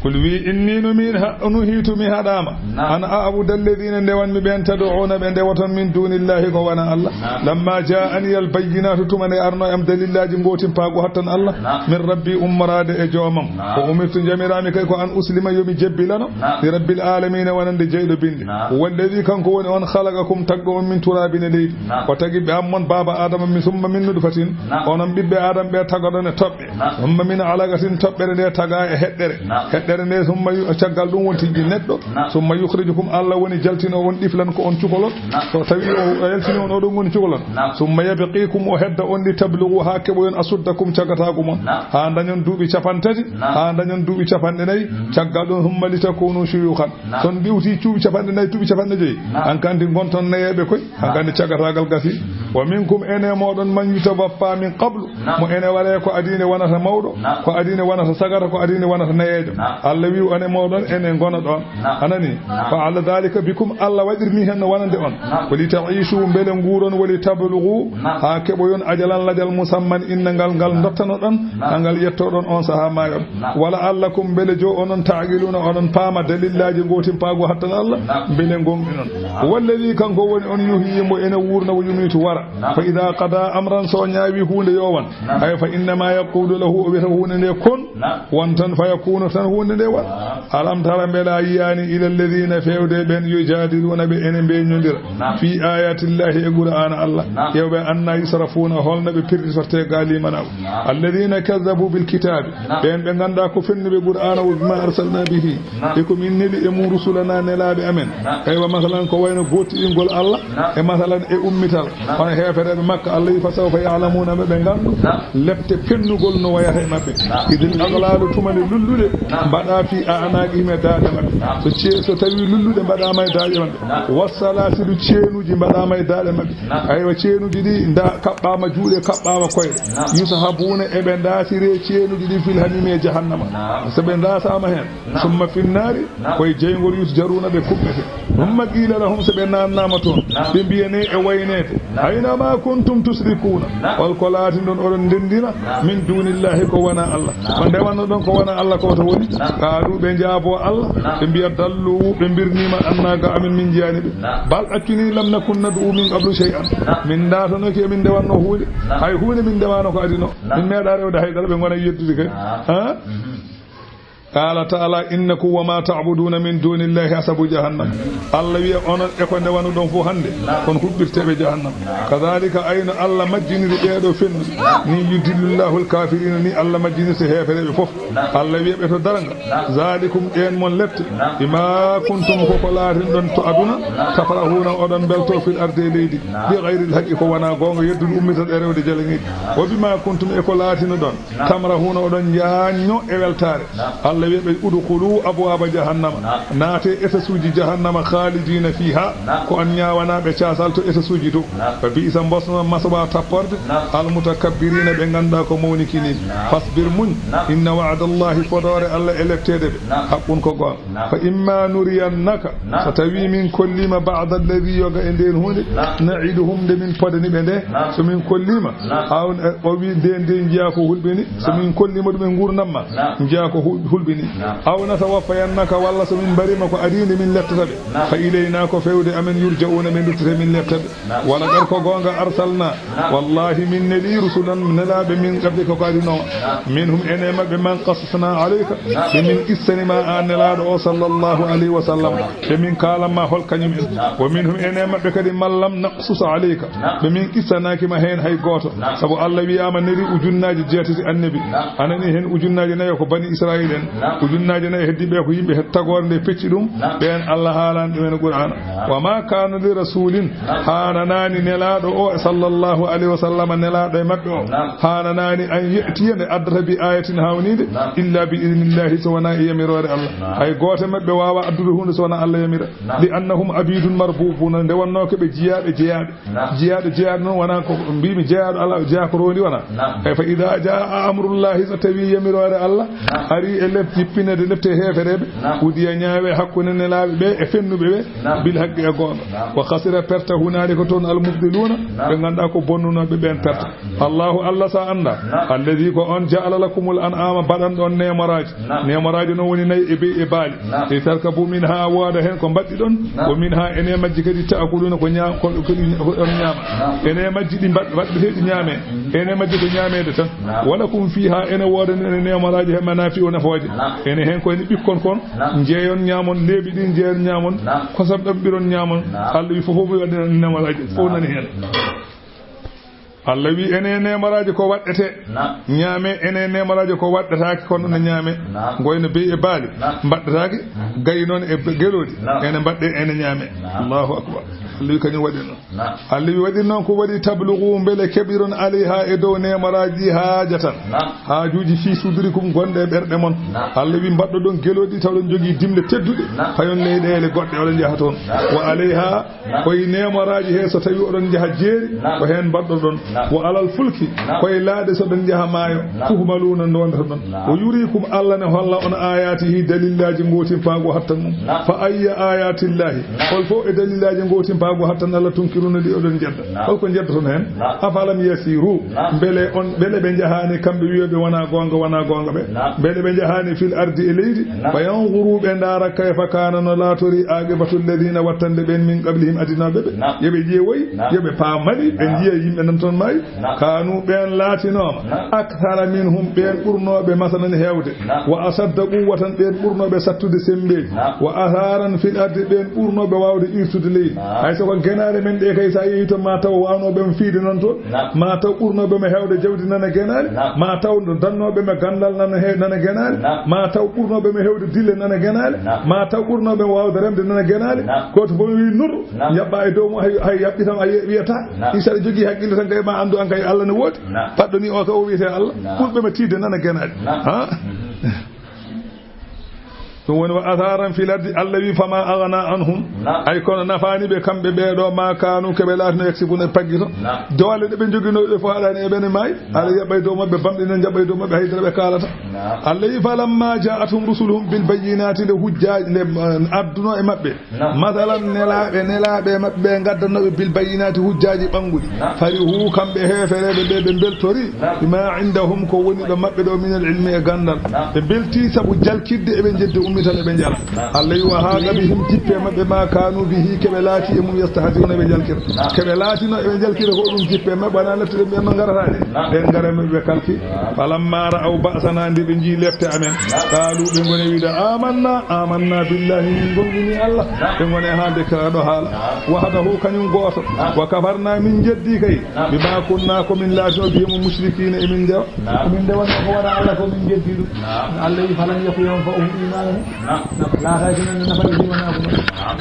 Kul wi inni numiha-, nuhitu, mi haɗaama. Naam. An a'buda alladhina, ndewanmi ɓeen, tad'una, ɓe ndewoton, min dunillahi, ko wonaa Allah. Naam. Lamma ja'ani al bayyinatu, tuma nde arno am dalillaaji gootimpaagu hattan Allah. Naam. Min rabbi, ummoraade e joomam. Naam. Wa umirtu, njamiraami kay ko an uslima, yo mi jebbilano, naam, li rabbil alamina, wonande jeyɗo bindi. Naam. Huwa alladhi, kanko woni on, khalaqakum, tagɗo on, min turabin, e leydi. Naam. O tagi ɓe ammon baaba Adama, mi summa min nutfatin. Naam. Onon ɓiɓɓe Adama ɓe tagaɗon e toɓɓe. Naam. Summa min alaqatin, toɓɓere nde taga e heɗɗere. Naam. Heɗɗere nde summa yu-, caggal ɗum wonti neɗɗo. Naam. Summa yukhrijukum, Allah woni jaltinoowo on ɗiflan ko on cukalon. Naam. So tawi o, o yaltini on oɗon woni cukalon. Naam. Summa yabqikum, o hedda on li tablughu, haa keɓoyon asuddakum, cagataagu mon. Naam. Haa dañon duuɓi capantati, naam, haa dañon duuɓi capanɗe nayi. Mm. Caggal ɗum, summa litakunu shuyukhan. Naam. So on ɗiwti cuuɗi capanɗe nayi, duuɓi capanɗe joyi. Naam. Hankandi ngonton nayeeɓe koy. Hankandi cagataagal gasi. Wa minkum, ene mooɗon, man yutawaffa min qablu. Naam. Mo ene waree ko adii nde wonata mawɗo, naam, ko adii nde wonata sagata, ko adii nde wonata nayeejo. Naam. Allah wi'u ene mooɗon, ene ngona ɗon. Naam. Anani? Naam. Fa ala dhalika bikum, Allah waɗirni hen no wonande on. Naam. Wa li ta'ishu, mbele nguuron, wa li tablughu, naam, haa keɓoyon ajalan lajal musamman innangal ngal, naam, dottanoɗon, naam, haa ngal yettoɗon on sahaa maayon. Naam. Wa la'allakum, mbele jo onon, ta'qiluna, oɗon paama dalillaaji gootimpaagu hattan Allah, naam, mbele ngonɗinon. Naam. Huwa alladhi, kanko woni on, yuhyi, mo ene wuurna, wa yumiitu, wara. Naam. Fa idha qada amran, so o ñaawi huunde yo won. Naam. Ay, fa innama yaqulu lahu, o wiyata huunde nde kun, naam, won tan, fa yakunu, tan huunde Nde wa-, alam tara, mbela a yiyaani, ila alladhina, fewde ɓen, yujadiluna, ɓe ene mbeñondira, fi ayatillahi, e Qur'aana Allah. Ƴeew ɓe, anna yusrafuna, holno ɓe pirritorte ga limanaagu. Alladhina kadhabu bil kitabi, ɓen ɓe nganndaa ko fennuɓe Qur'aana o, bima arsalna bihi, e ko min neli e mum rusulana, nelaaɓe amen. Eywa, masalan, ko wayno goottiɗingol Allah, e masalan, e ummital. Hono heefereeɓe Makka, Allah wi, "Fa sawfa ya'lamuna", ɓe ɓe nganndu lepte pennugol no wayata e maɓɓe. Idil aghlalu, tuma nde lulluɗe mbaɗa fi a'naqihim, e daaɗe maɓɓe. So ce-, so tawi lulluɗe mbaɗaama e daaɗe maɓɓe. Wassalasilu, ceenuji mbaɗaama e daaɗe maɓɓe. Aywa, ceenuji ɗi nda kaɓɓaama juuɗe, kaɓɓaama koyɗe. Yusahabuna, e ɓe ndaasire ceenuji ɗi fil hamimi, e jahannama. So ɓe ndaasaama heen. Summa finnaari, ko e jeyngol yusjaruna ɓe kuɓɓete. Summa qiila lahum, so ɓe naannaama toon, ɓe mbiyanee e wayneede, ayna ma kuntum tushrikuna, hol ko laatinɗon oɗon ndenndina, min dunillahi, ko wonaa Allah? Ko ndewannoɗon ko wonaa Allah ko to woni? Qaalu, ɓe njaaboo Allah, ɓe mbiya, dallu, ɓe mbirniima, anna, ga amin min njiyaani ɓe. Bal, accunii, lam nakun nad'u min qablu shay'an, min ndaatanoki emin ndewanno huunde, hay huunde min ndewaano ko adino, min meeɗaa rewde hay dara, ɓe ngona yeddude kay. Ha? Qaala ta'ala, innakum wa ma ta'buduna min dunillahi hasabu jahannam. Allah wiya, onon e ko ndewanuɗon fof hannde, kon huɓɓirteeɓe jahannam. Kadhalika, ayno Allah majjiniri ɓeeɗo fennuɓe, ni yudillillahu al-kafirina, ni Allah majjinirta heefereeɓe fof. Allah wiya ɓe to darnga, zalikum, ɗeen mon lepte, bima kuntum, ko ko laatinɗon to aduna, tafrahuna, oɗon mbelto, fil ardi, e leydi, bi ghayril haqqi, ko wonaa goonga, yeddul ummitat e rewde jalaŋiiɗi. Wa bima kuntum, e ko laatinoɗon, tamrahuna, oɗon njaanyo e weltaare. Allah wiya ɓe, udkhulu abwaaba jahannama, naate etasuuji jahannama, khalidina fiha, ko on ñaawanaaɓe caasal to etasuuji to. Fa bi'sa, mbosno, maswa, tapporde, al mutakabbirina, ɓe ngannduɗaa ko mawnikini. Fasbir, muñ, inna wa'dallahi, fodoore Allah e lepteede ɓe, haqqun, ko goonga. Fa imma nuriyannaka, so tawi min kolliima, ba'da alladhi, yoga e ndeen huunde, na'iduhum, nde min podani ɓe nde, so min kolliima, aw, o wi, nde, nde njiya ko hulɓini, so min kolliima ɗum e nguurndam ma, njiya ko hu-, hulɓini. Aw natawaffayannaka, walla so min mbarima ko adii nde min lettata ɓe, fa ilayna, ko fewde amen, yurja'una, ɓe nduttete, min letta ɓe. Wa laqad, ko goonga, arsalna, wallahi, min neli, rusulan, nelaaɓe, min qablika, ko adinoo ma. Minhum, ene maɓɓe, man qasasna alayka, ɓe min qissani ma, an Nelaaɗo o, sallallahu alayhi wa sallam, ɓe min kaalan ma hol kañum en. Wa minhum, ene maɓɓe kadi, man lam naqsus alayka, ɓe min qissanaaki ma heen hay gooto. Sabu Allah wiyaama neli ujunnaaji jeetati annabi, a nani heen ujunnaaji nayo ko Bani Israa'iila en, ujunnaaji nayo heddiiɓe ko yimɓe he tagoore nde pecci ɗum, ɓeen Allah haalaani ɗum en Qur'aana. Wa ma kaana li rasulin, haananaani Nelaaɗo o, sallallahu alayhi wa sallam, Nelaaɗo e maɓɓe o, haananaani an ya'tiya, nde addata, bi ayatin, hawniinde, illa bi idnillahi, so wonaa e yamiroore Allah. Hay gooto e maɓɓe waawaa addude huunde so wonaa Allah yamira. Li annahum abidun marbubuna, nde wonnoo ko ɓe jiyaaɓe jeyaaɓe. Jiyaaɗo, jeyaaɗo noon wonaa ko mbiimi, jeyaaɗo Allah, jeyaa ko rondi wonaa. E fa ida jaa amrullahi, so tawi yamiroore Allah ari e lef-, jippinede lepte heefereɓe, udiya, ñaawe hakkunde nelaaɓe ɓe e fennuɓe ɓe, bil haqqi, e goonga. Wa khasira, perta, hunaalika toon, al mubtiluna, ɓe ngannduɗaa ko bonnunooɓe ɓeen perta. Allahu Allah, sa annda, alladhi, ko on, ja'ala lakumul an'ama, baɗanɗo on neemoraaji. Neemoraaji noon woni nayi e be'i e baali. Li tarkabu minha, wooda heen ko mbaɗɗiɗon. Wa minha, ene majji kadi, ta'kuluna, ko ñaam-, ko, ko, ko on ñaama. Ene majji ɗi mbaɗ-, waɗɗeteeɗi ñaame. Ene majji ko ñaameede tan. Wa lakum fiha, ene woodani ene neemoraaji he manafi'u, nafooje. Ene heen ko ene ɓikkon kon, njeeyon ñaamon, leeɓi ɗin njeeyon ñaamon, kosam ɗaɓɓiron ñaamon. Allah wi fof fof mi waɗi neemoraaji, fof nani heen. Allah wi ene neemoraaji ko waɗɗete ñaame, ene neemoraaji ko waɗɗataake, kono no ñaame. Ngoyno be'i e baali, mbaɗɗataake, gayi noon e be-, gelooɗi, ene mbaɗɗe, ene ñaame. Allahu akbar. Allah wi kañum waɗi noon. Allah wi waɗi noon ko waɗi, tablugu, mbele keɓiron, alayha, e dow neemoraaji, haajatan, haajuuji, fi sudurikum, gonɗe e ɓerɗe mon. Allah wi mbaɗɗoɗon gelooɗi, tawɗon jogii dimle tedduɗe, payon leyɗeele goɗɗe, oɗon njaha toon. Wa alayha, koye neemoraaji he, so tawi oɗon njaha jeeri, ko heen mbaɗɗoɗon. Wa alal fulki, koye laaɗe, so ɗon njaha maayo, tuhmaluuna, ndondotoɗon. Wa yuriikum, Allah ne holla on, ayaatihi, dalillaaji ngootimpaagu hattan mum. Fa ayya ayaatillahi, hol fof e dalillaaji ngootimpaagu hattan Allah, tunkiruuna, ɗi oɗon njedda? Hol ko njeddoton heen? Afalam yasiru, mbele on, mbele ɓe njahaani kamɓe wi'ooɓe wonaa goonga, wonaa goonga ɓe? Mbele ɓe njahaani fil ardi, e leydi, fa yanzuru, ɓe ndaara, kayfa, kaana, no laatori, aqibatu alladhina, wattande ɓeen, min qablihim, adinooɓe ɓe? Yo ɓe ƴeewoy, yo ɓe paamali, ɓe njiya yimɓe nan toon May, Naam. Kaanu, ɓeen laatinooma, Naam. Akthara minhum, ɓeen ɓurnooɓe masalan heewde, Naam. Wa ashadda quwwatan, ɓeen ɓurnooɓe sattude semmbeeji, Naam. Wa athaaran fil ardi, ɓeen ɓurnooɓe waawde irtude leydi. Naam. Hay so ko genaale men ɗe kay, so a yehii toon, ma taw waanooɓe mo fiide nan toon, Naam. Ma taw ɓurnooɓe mo heewde jawdi nana genaale, Naam. Ma taw dannooɓe mo ganndal nana he-, nana genaale, Naam. Ma taw ɓurnooɓe mo heewde dille nana genaale, Naam. Ma taw ɓurnooɓe mo waawde remde nana genaale. Naam. Gooto fof mi wii nur, Naam. Jaɓɓa e dow mum, hay, hay yaɓɓi tan a ye-, wiyata. Naam. Isa aɗa jogii haqqille tan kay, ma anndu an kay Alla ne woodi. Naam. Paɗɗo ni o ka o wiyetee Alla. Naam. Ɓurɓe mo tiiɗde nana genaale. Naam. Ha? Mhm. Ɗum woni wa athaaran fil ardi, Alla wi, "Fama aghna anhum." Naam. Ay kono nafaani ɓe kamɓe ɓee ɗoo, ma kaanu, ke ɓe laatino, yaksibuna, e paggito. Naam. Doole ɗe ɓe njoginoo ɓe fof haɗaani e ɓe ne maayi. Naam. Alla jaɓɓay dow maɓɓe, bamɗi ne jaɓɓay dow maɓɓe, haydara ɓe kaalata. Naam. Alla wi, "Falamma ja'athum rusuluhum bil bayyinati," nde hujjaaji, nde, eh, addunoo e maɓɓe. Naam. Masalan, nelaaɓe, nelaaɓe maɓɓe ɓe ngaddanooɓe bil bayyinaati hujjaaji ɓannguɗi. Naam. Farihu, kamɓe heefereeɓe ɓe, ɓe mbeltori. Naam. Bima indahum, ko woni ɗo maɓɓe ɗo minal ilmi e ganndal. Naam. Ɓe mbeltii sabu jalkitde eɓe njeddi ummital eɓe njala. Naam. Alla wi, "Wa haaqa bihim," jippi e maɓɓe, "ma kaanu bihi," ke ɓe laati e mum, yastahzi'una, ɓe jalkira. Naam. Ke ɓe laatino eɓe jalkira ko ɗum jippi e maɓɓe, wonaa lepte ɗe mbiyanno ngarataani. Naam. Ɓen ngara maɓɓe ɓe kalki. Falamma ra'aw ba'sana, nde ɓe njii lepte amen, Naam. Qaalu, ɓe ngoni wiide, "Amanna, amanna billahi, min gomɗini Allah." Naam. Ɓe ngoni haalde kala ɗo haala. Naam. Wahdahu, kañum gooto. Naam. Wa kafarna, min jeddi kay. Naam. Bima kunna, ko min laatino, bihi, mo mushrikiina, e min ndewa. Naam. Ko min ndewanno ko wona Allah, ko min jeddi ɗum. Naam. Allah wi, "Falam yaku yanfa'uhum imanuhum." Naam. Nafa, laataaki non nafa ɓe imanaaku maɓɓe. Naam.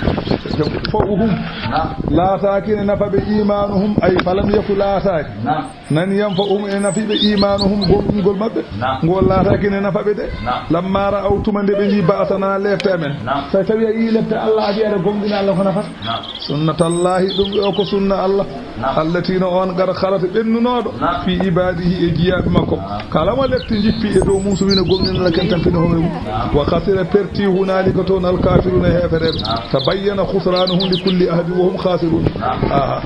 Fa'uhum. Naam. Laataaki ne nafa ɓe imanuhum, ay falam yaku laataaki. Naam. Nan yanfa'uhum ene nafi ɓe imanuhum gomɗingol maɓɓe. Naam. Ngol laataaki ne nafa ɓe de. Naam. Lamma ra'aw tuma nde ɓe njii ba'sana lepte amen. Naam. So tawi a yii lepte Allah a wi'ata gomɗina Allah ko nafata. Naam. Sunnatallahi ɗum ɗo ko sunna Allah. Naam. Allati no on qad khalat ɓennunooɗo. Naam. Fi ibadihi e jiyaaɓe makko. Naam. Kala mo lepte jippi e dow mum so wina gomɗina Allah ken tampini hoore mum. Naam. Wa khasira perti hunalika toon al kafiruna heefereɓe. Naam. Tabayyana khusranuhum li kulli ahadin wa hum khasirun. Naam. Aha.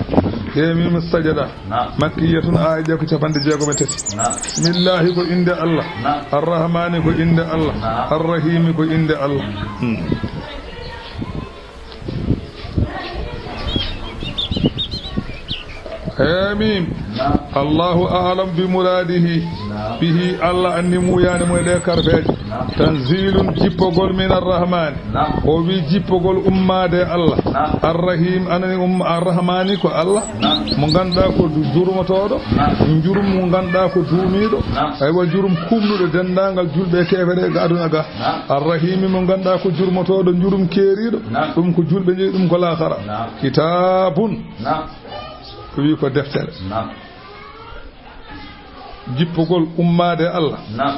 Yemim sajada. Naam. Makkiyatun, aaya ɗe ko capanɗe jeegom e tati. Naam. Bismillahi ko innde Allah. Naam. Arrahmani ko innde Allah. Naam. Arrahimi ko innde Allah. Hmm. Hamim. Naam. Allahu a'lam bi muradihi. Naam. Bihi, Allah anni muyaani mo e ɗe karfeeje. Naam. Tanzilun, jippogol, min arrahmani. Naam. O wi jippogol ummaade e Allah. Naam. Arrahim, anani umma, arrahmani ko Allah. Naam. Mo ngannduɗaa ko du-, jurmotooɗo. Naam. Njurum mo ngannduɗaa ko duumiiɗo. Naam. Aywa, jurum kumnuɗo denndaangal julɓe e keefere ga aduna ga. Naam. Arrahimi mo ngannduɗaa ko jurmotooɗo njurum keeriiɗo. Naam. Ɗum ko julɓe jeyi, ɗum ko laakara. Naam. Kitaabun. Naam. Ko wi ko deftere. Naam. Jippugol ummaade Allah. Naam.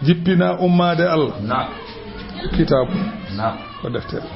Jippina ummaade Allah. Naam. Kitaabu. Naam. Ko deftere.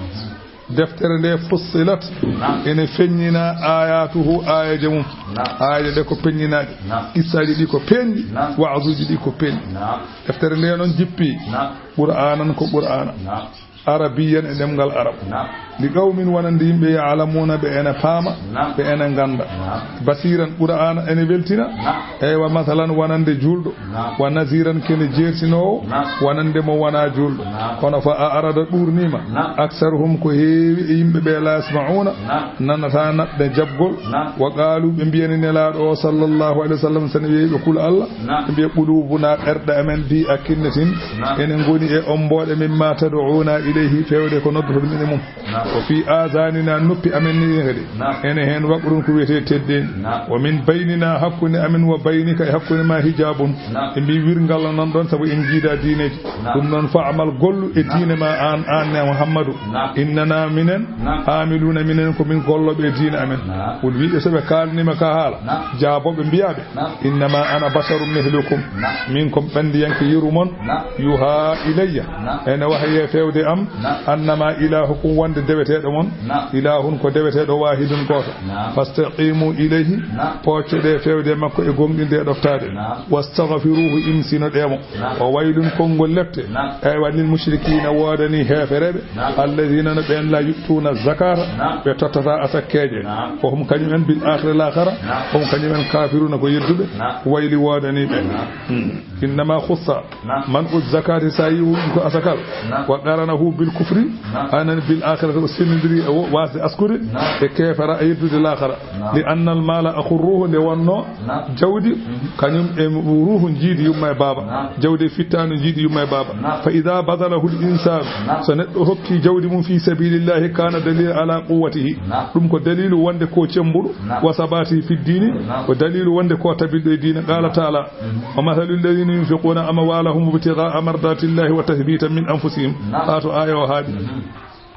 Deftere nde fussilat. Naam. Ene feññina ayatuhu, aayeeje mum. Naam. Aayeeje ɗe ko peññinaaɗe. Naam. Qissaaji ɗi ko peeñɗi. Naam. Wa'azuuji ɗi ko peeñɗi. Naam. Deftere nde noon jippi. Naam. Qur'aanan ko Qur'aana. Naam. Arabiyyan e ɗemngal Arab. Naam. Li qawmin wonande yimɓe ya'lamuuna ɓe ene paama, Naam. Ɓe ene ngannda. Naam. Basiiran Qur'aana ene weltina. Naam. Eywa, masalan wonande juulɗo. Naam. Wa naziran kene jeertinoowo. Naam. Wonande mo wonaa juulɗo. Naam. Kono fa a'rada ɗuurniima. Naam. Aksaruhum ko heewi e yimɓe ɓe la yasma'uuna. Naam. Nanataa naɓde jaɓgol. Naam. Wa qaalu ɓe mbiyani Nelaaɗo o sallallahu alayhi wa sallam sene wi'e ɓe kul Allah. Naam. Ɓe mbiya, "Quluubunaa, ɓerɗe amen, bi akinnatin, Naam. Ene ngoni e ombooɗe, mimmaa tad'uunaa ilayhi, fewde ko noddotoɗen e mum. Naam. Wa fii aazaaninaa, noppi amen ni kadi, Naam. Ene heen waqrun, ko wiyetee teddeendi. Naam. Wa min bayninaa, hakkunde amen, wa baynika, e hakkunde maa, hijaabun." Naam. Ɓe mbii wirngal non ɗon, sabu en njiidaa diineeji. Naam. Ɗum noon, fa'mal, gollu e Naam. Diine maa aan, aan ne Muhammadu. Naam. Innanaa, minen, Naam. Aamiluuna, minen ko min gollooɓe e diine amen. Naam. Won wiiɓe so ɓe kaalniima ka haala, Naam. Jaabooɓe mbiyaaɓe, Naam. Innama ana basharun mithlukum. Naam. Min ko mi ɓandiyanke yeru mon. Naam. Yuha ilayya. Naam. Ene wahayee fewde am. Naam. Annama ilahukum wonde deweteeɗo mon. Naam. Ilahun ko deweteeɗo wahidun gooto. Naam. Fastaqimu ilayhi. Naam. Poccoɗee fewde makko e gomɗinde e ɗoftaade. Naam. Wastaghfiruhu imsinoɗee mo. Naam. Wa waylun konngol lepte. Naam. Eywa lil mushrikiina woodanii heefereeɓe. Naam. Alladina no ɓeen la yu'tuuna zakata. Naam. Ɓe tottata asakkeeje. Naam. Wa hum kañum en bil akhira lakhara. Naam. Wa hum kañum en kafiruna ko yedduɓe. Naam. Wayli woodanii ɓe. Naam. Hmm. Innama khussa. Naam. Man u zakati sa yi ko asakal. Naam. Wa qaranahu bil kufri. Naam. Anan bil akhira O sendindiri e wo-, waasde askude Naam. e keefara e yeddude laakara. Naam. Li annal maala akhur ruuhu, nde wonno Naam. jawdi, Mhm. kañum e ruuhu jiidi yumma e baaba. Naam. Jawdi e fittaandu jiidi yumma e baaba. Naam. Fa idha badhalahu al insaanu, Naam. so neɗɗo hokki jawdi mum fi sabilillahi, kana dalila ala quwwatihi. Naam. Ɗum ko dalilu wonde ko cembuɗo, Naam. wa sabatihi fi ddiini, Naam. ko dalilu wonde ko tabiɗɗo e diina. Qala Naam. taala, Mhm. wa mathalu alladhina yunfiquna amwalahum ibtigha'a mardatillahi wa tathbitan min anfusihim. Naam. Haa to aaya o haaɗi. Mhm.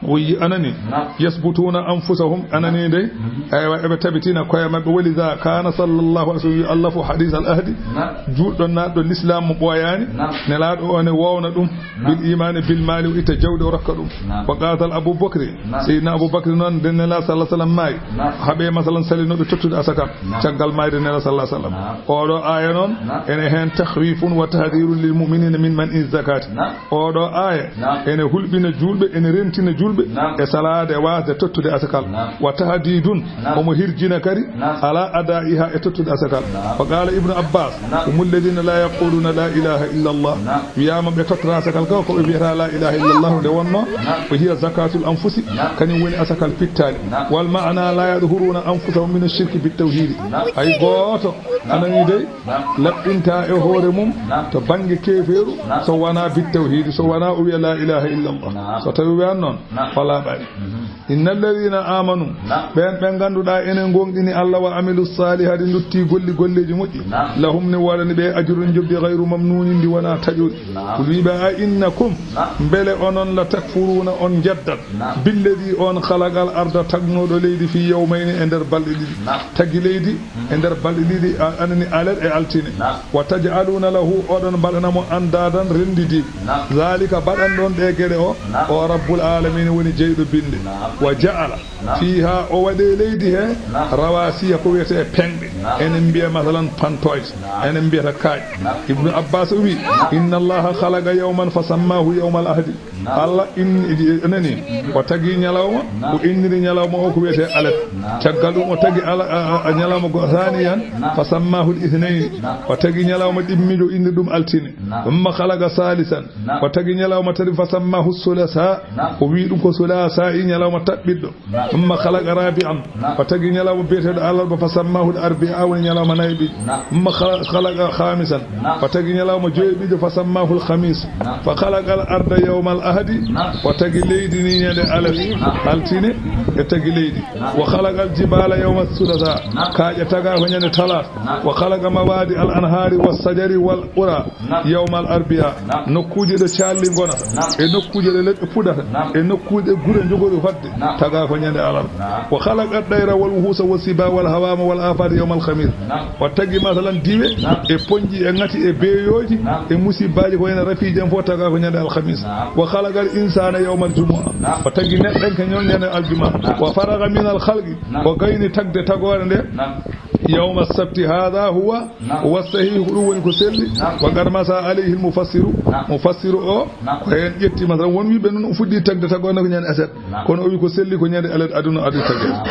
O wi'i, anani, Naam. yasbutuna anfusahum, anani dey, Mhm. aywa, eɓe tabitina koye maɓɓe, wa lidha kana sallallahu alaihi wasallam, allafu hadith al ahdi, Naam. juulɗo naatɗo l'islam mo ɓooyaani, Naam. nelaaɗo o ne wowna ɗum, Naam. bil imani bil mali, o itta jawdi o rokka ɗum. Naam. Wa qala Abu Bakri, Naam. Sayyidina Abu Bakri noon, nden Nelaaɗo sallallahu alaihi wasallam maayi, Naam. haɓe masalan salinoɓe tottude asakal, Naam. caggal maayde Nelaaɗo sallallahu alaihi wasallam. Naam. Oɗo aaya noon, Naam. ene heen takhwifun wa tahdhirun lil mu'minina min man'i zakati. Naam. Oɗo aaya Naam. ene hulɓina juulɓe, ene rentina juulɓe Naam. e salaade, waasde tottude asakal. Naam. Wa tahdidun, Naam. omo hirjina kadi Naam. ala adaiha e tottude asakal. Naam. Wa qala Ibnu Abbas, Naam. hum alladhina la yaquluna la ilaha illa Allah. Naam. Wiyaama ɓe tottora asakal ka, ko ɓe wiyata la ilaha illa Allah nde wonno, Naam. ko hiya zakatul anfusi, Naam. kañum woni asakal pittaali. Naam. Wal ma'ana la yadhhuruna anfusahum min ash-shirki bit tawhidi. Naam. Hay gooto, anani dey, Naam. laɓɓinta e hoore mum Naam. to bannge keefeeru, Naam. so wonaa bit tawhiidi, so wonaa o wiya laa ilaaha illa Allah. Naam. So tawi wiyan noon, Naam. o laaɓaani. Mhm. Inna alladhina aamanu, Naam. ɓeen ɓe ngannduɗaa enen ngoonɗini Allah, wa amilu saalihaati, ndutti golli golleeji moƴƴi, Naam. lahum, ne woodani ɓe, ajrun, njoɓdi, ghayru mamnuunin, ndi wonaa taƴooɗi. Naam. Qul, wiɓe, a innakum, Naam. mbele onon, la takfuruuna, on njeddat, Naam. billadhi, on khalaqal arda, tagnooɗo leydi, fii yawmayni, e nder balɗe ɗiɗi. Naam. Tagi leydi e nder balɗe ɗiɗi, a-, anani alet e altine. Naam. Wa taj'aluuna lahu, oɗon mbaɗana mo andaadan, renndidi. Naam. Zaalika, baɗan ɗon ɗee geɗe o, Naam. o Rabbul Aalamiina woni jeyɗo binde. Naam. Wa ja'ala Naam. fiihaa, o waɗi e leydi he, Naam. rawaasiya, ko wiyetee peŋɗe. Naam. Enen mbiya masalan pantoyte, Naam. enen mbiyata kaaƴe. Naam. Ibnu Abbaas o wi, Naam. inna Allaha khalaqa yawman fa sammaahu yawmal ahdi. Naam. Allah in-, nani, o tagi ñalawma, Naam. o inniri ñalawma o ko wiyetee alet. Naam. Caggal ɗum o tagi ala-, a, a, a ñalawma go-, saaniyan, Naam. fa sammaahu l-ithnayni. Naam. O tagi ñalawma ɗimmiijo, o inniri ɗum altine. Naam. Thumma khalaqa saalisan. Naam. O tagi ñalawma tati, fa sammaahu sulasa. Naam. O wi'i ɗum ko sulasa, i ñalawma taɓɓiɗɗo. Naam. Thumma khalaqa rabi'an. Naam. O tagi ñalawma biyeteeɗo alarba, fa sammaahu l-arbi'a, woni ñalawma nayiɓiijo. Naam. Thumma khala-, khalaqa khamisan. Naam. O tagi ñalawma joyiɓiijo, fa sammaahu l-khamis. Naam. Fa khalaqa l-arda yawma l-ahdi. Naam. O tagi leydi ni ñande alet. Naam. Altine, e tagi leydi. Naam. Wa khalaqa l-jibala yawma thulatha. Naam. Kaaƴe taga ko ñande talaata. Naam. Wa khalaqa mawadi al-anhari was-sajari wal qura. Naam. Yawmal arbi'a. Naam. Nokkuuje ɗo caalli ngonata. Naam. E nokkuuje ɗo leɗɗe puɗata. Naam. E nokkuuje ɗo gure njogori fodde. Naam. Taga ko ñande alarba. Naam. Wa khalaqa at-tayra wal wuhusa was-siba wal hawama wal afati yawmal khamis. Naam. O tagi masalan diwe, Naam. e ponji, e ngati, e beeyooji, Naam. e musibbaaji ko wayno rafiiji en fof taga ko ñande alkhamis. Naam. Wa khalaqa al-insana yawmal jumu'a. Naam. O tagi neɗɗanke ñande aljuma. Naam. Wa faragha min al-khalqi. Naam. O gayni tagde tagoore nde. Naam. Yawma sabti, hadha huwa Naam. wa sahihu, ko ɗum woni ko selli. Naam. Wa qad masa alayhi al-mufassiru. Naam. Mufassiru o, Naam. ko heen ƴetti, masalan, won wiɓe noon o fuɗɗi tagde tagoore ko ñande aset. Naam. Kono o wi ko selli ko ñande alet aduna adi tagde. Naam.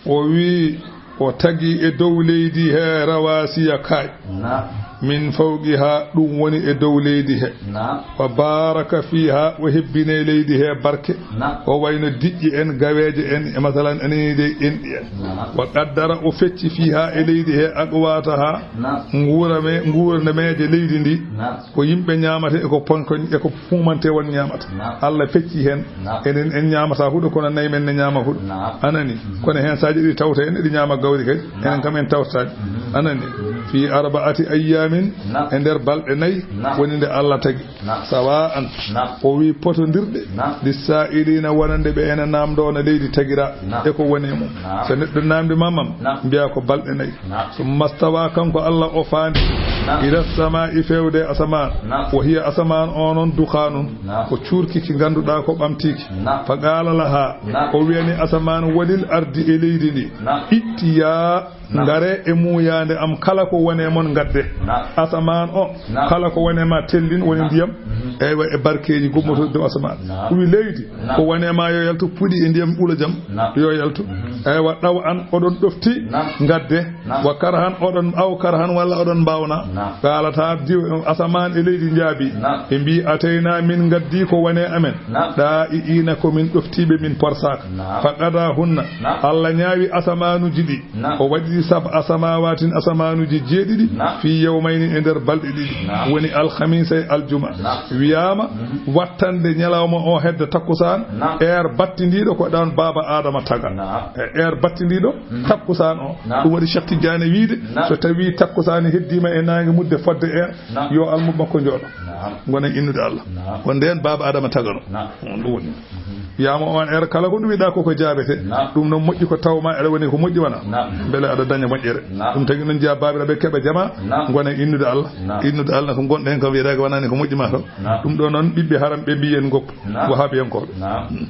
O wi o tagi e dow leydi he rawasiya kaaƴe. Naam. Min fawqiha, ɗum woni e dow leydi he. Naam. Wa baraka fiha, o hebbini e leydi he barke. Naam. O wayno diƴƴe en, gaweeje en, e masalan, anani dey enɗi en. Naam. Wa qaddara, o fecci fiha, e leydi he, aqwataha, Naam. nguurame-, nguurnameeje leydi ndi. Naam. Ko yimɓe ñaamata e ko pon-, ko, e ko fuumante won ñaamata. Naam. Allah fecci heen. Naam. Enen en ñaamata huɗo, kono nayi men ne ñaama huɗo. Naam. Anani? Mhm. Kono heen so a ƴeewi tawta en, eɗi ñaama gawri kadi. Naam. Enen kam en tawtaani. Mhm. Anani? Mhm. Fi arba'ati ayyamin, Naam. e nder balɗe nayi, Naam. woni nde Allah tagi. Naam. Sawa'an, Naam. o wi potondirɗe, Naam. lis-sa'ilina, wonande ɓe ena naamndo no leydi tagira, Naam. e ko woni e mum. Naam. So neɗɗo naamndi ma mam, Naam. mbiya ko balɗe nayi. Naam. Summa stawa, kanko Allah o faandi, Naam. ila samaa'i, fewde asamaan. Naam. Wa hiya, asamaan o non, dukhanun, Naam. ko cuurki ki ngannduɗaa ko ɓamtiiki. Naam. Fa qala laha, Naam. o wiyani asamaan, walil ardi, e leydi ndi, Naam. ittiya, Naam. ngare e muuyaande am, kala ko woni e mon ngadde. Naam. Asamaan o, Naam. kala ko woni e ma tellin, woni Naam. ndiyam. Mhm. Eywa, e barkeeji gummotooɗi dow asamaan. Naam. Ɗum leydi, naam, ko woni e maa yo yaltu, puɗi e ndiyam ɓula jam, naam, yo yaltu. Mhm. Eywa, ɗaw an oɗon ɗofti, naam, ngadde, naam, wa karahan oɗon, aw karahan walla oɗon mbaawna. Naam. Qaalata diw, asamaan e leydi njaabi. Naam. Ɓe mbii, "Ataynaa, min ngaddi ko woni e amen." Naam. "Ɗaa'i'iina, ko min ɗoftiiɓe, min porsaaka." Naam. "Fa qadaahunna." Naam. Allah ñaawi asamaanuuji ɗi. Naam. O waɗi ɗi sab'a samaawatin, asamaanuuji jeeɗiɗi, naam, fii yawmayni, e nder balɗe ɗiɗi. Naam. Woni alhamiisa e aljuma. Naam. Wiyaama, mhm, wattande ñalawma o hedda takkusaan, naam, heure battindiiɗo ko ɗon baaba Aadama taga. Naam. E heure battindiiɗo, mhm, takkusaan o. Naam. Ɗum waɗi Cheikh Tidiane wiide, naam, so tawii takkusaan heddiima e naange mudde fodde heure, naam, yo almuɓɓe makko njooɗo. Naam. Ngona innude Allah. Naam. Ko ndeen baaba Aadama tagano. Naam. On ɗum woni. Mhm. Wiyaama on heure kala ko ɗum yiɗaa ko ko jaabete. Naam. Ɗum noon moƴƴi ko taw ma eɗa woni ko moƴƴi wona. Naam. Mbele aɗa daña moƴƴere. Naam. Ɗum tagi noon jeyaa baabiraaɓe keɓa jamaa. Naam. Ngona innude Allah. Naam. Innude Allah ko ngonɗen kam wiyeɗaa ko wonani ko moƴƴi ma taw. Naam. Ɗum ɗo noon ɓiɓɓe haram ɓe mbiyen ngoppu. Naam. Wahaabiyankooɓe. Naam. Mm.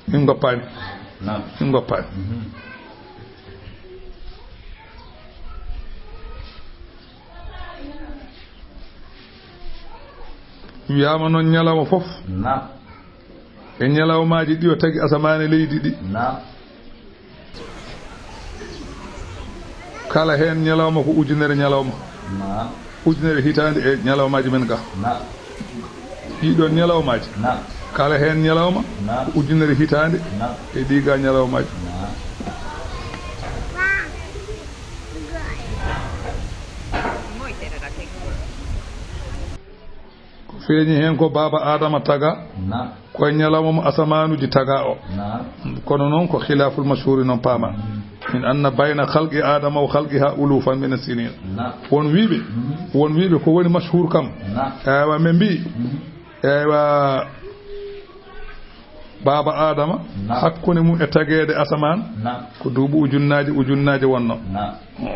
Min ngoppaani. Naam. Min ngoppaani. Mhm. Wiyaama noon ñalawma fof. Naam. E ñalawmaaji ɗi o tagi asamaan e leydi ɗi. Naam. Kala heen ñalawma ko ujunere ñalawma. Naam. Ujunere hitaande e ñalawmaaji men ga. Naam. Ɗii ɗoon ñalawmaaji. Naam. Kala heen ñalawma, naam, ko ujunere hitaande, naam, e ɗii ga ñalawmaaji. Naam. Ko feeñi heen ko baaba Aadama taga. Naam. Ko e ñalawma mo asamaanuuji taga o. Naam. Kono noon ko khilaaful mashhuuri noon paama. Mm. Min anna bayna khalqi Aadama wa khalqiha ulufan min as-sinin. Naam. Won wiiɓe, mm, won wiiɓe ko woni mashhuur kam. Naam. Ewa, ɓe mbii, mm, ewa, baaba Aadama, naam, hakkunde mum e tageede asamaan, naam, ko duuɓi ujunnaaje, ujunnaaje wonno. Naam.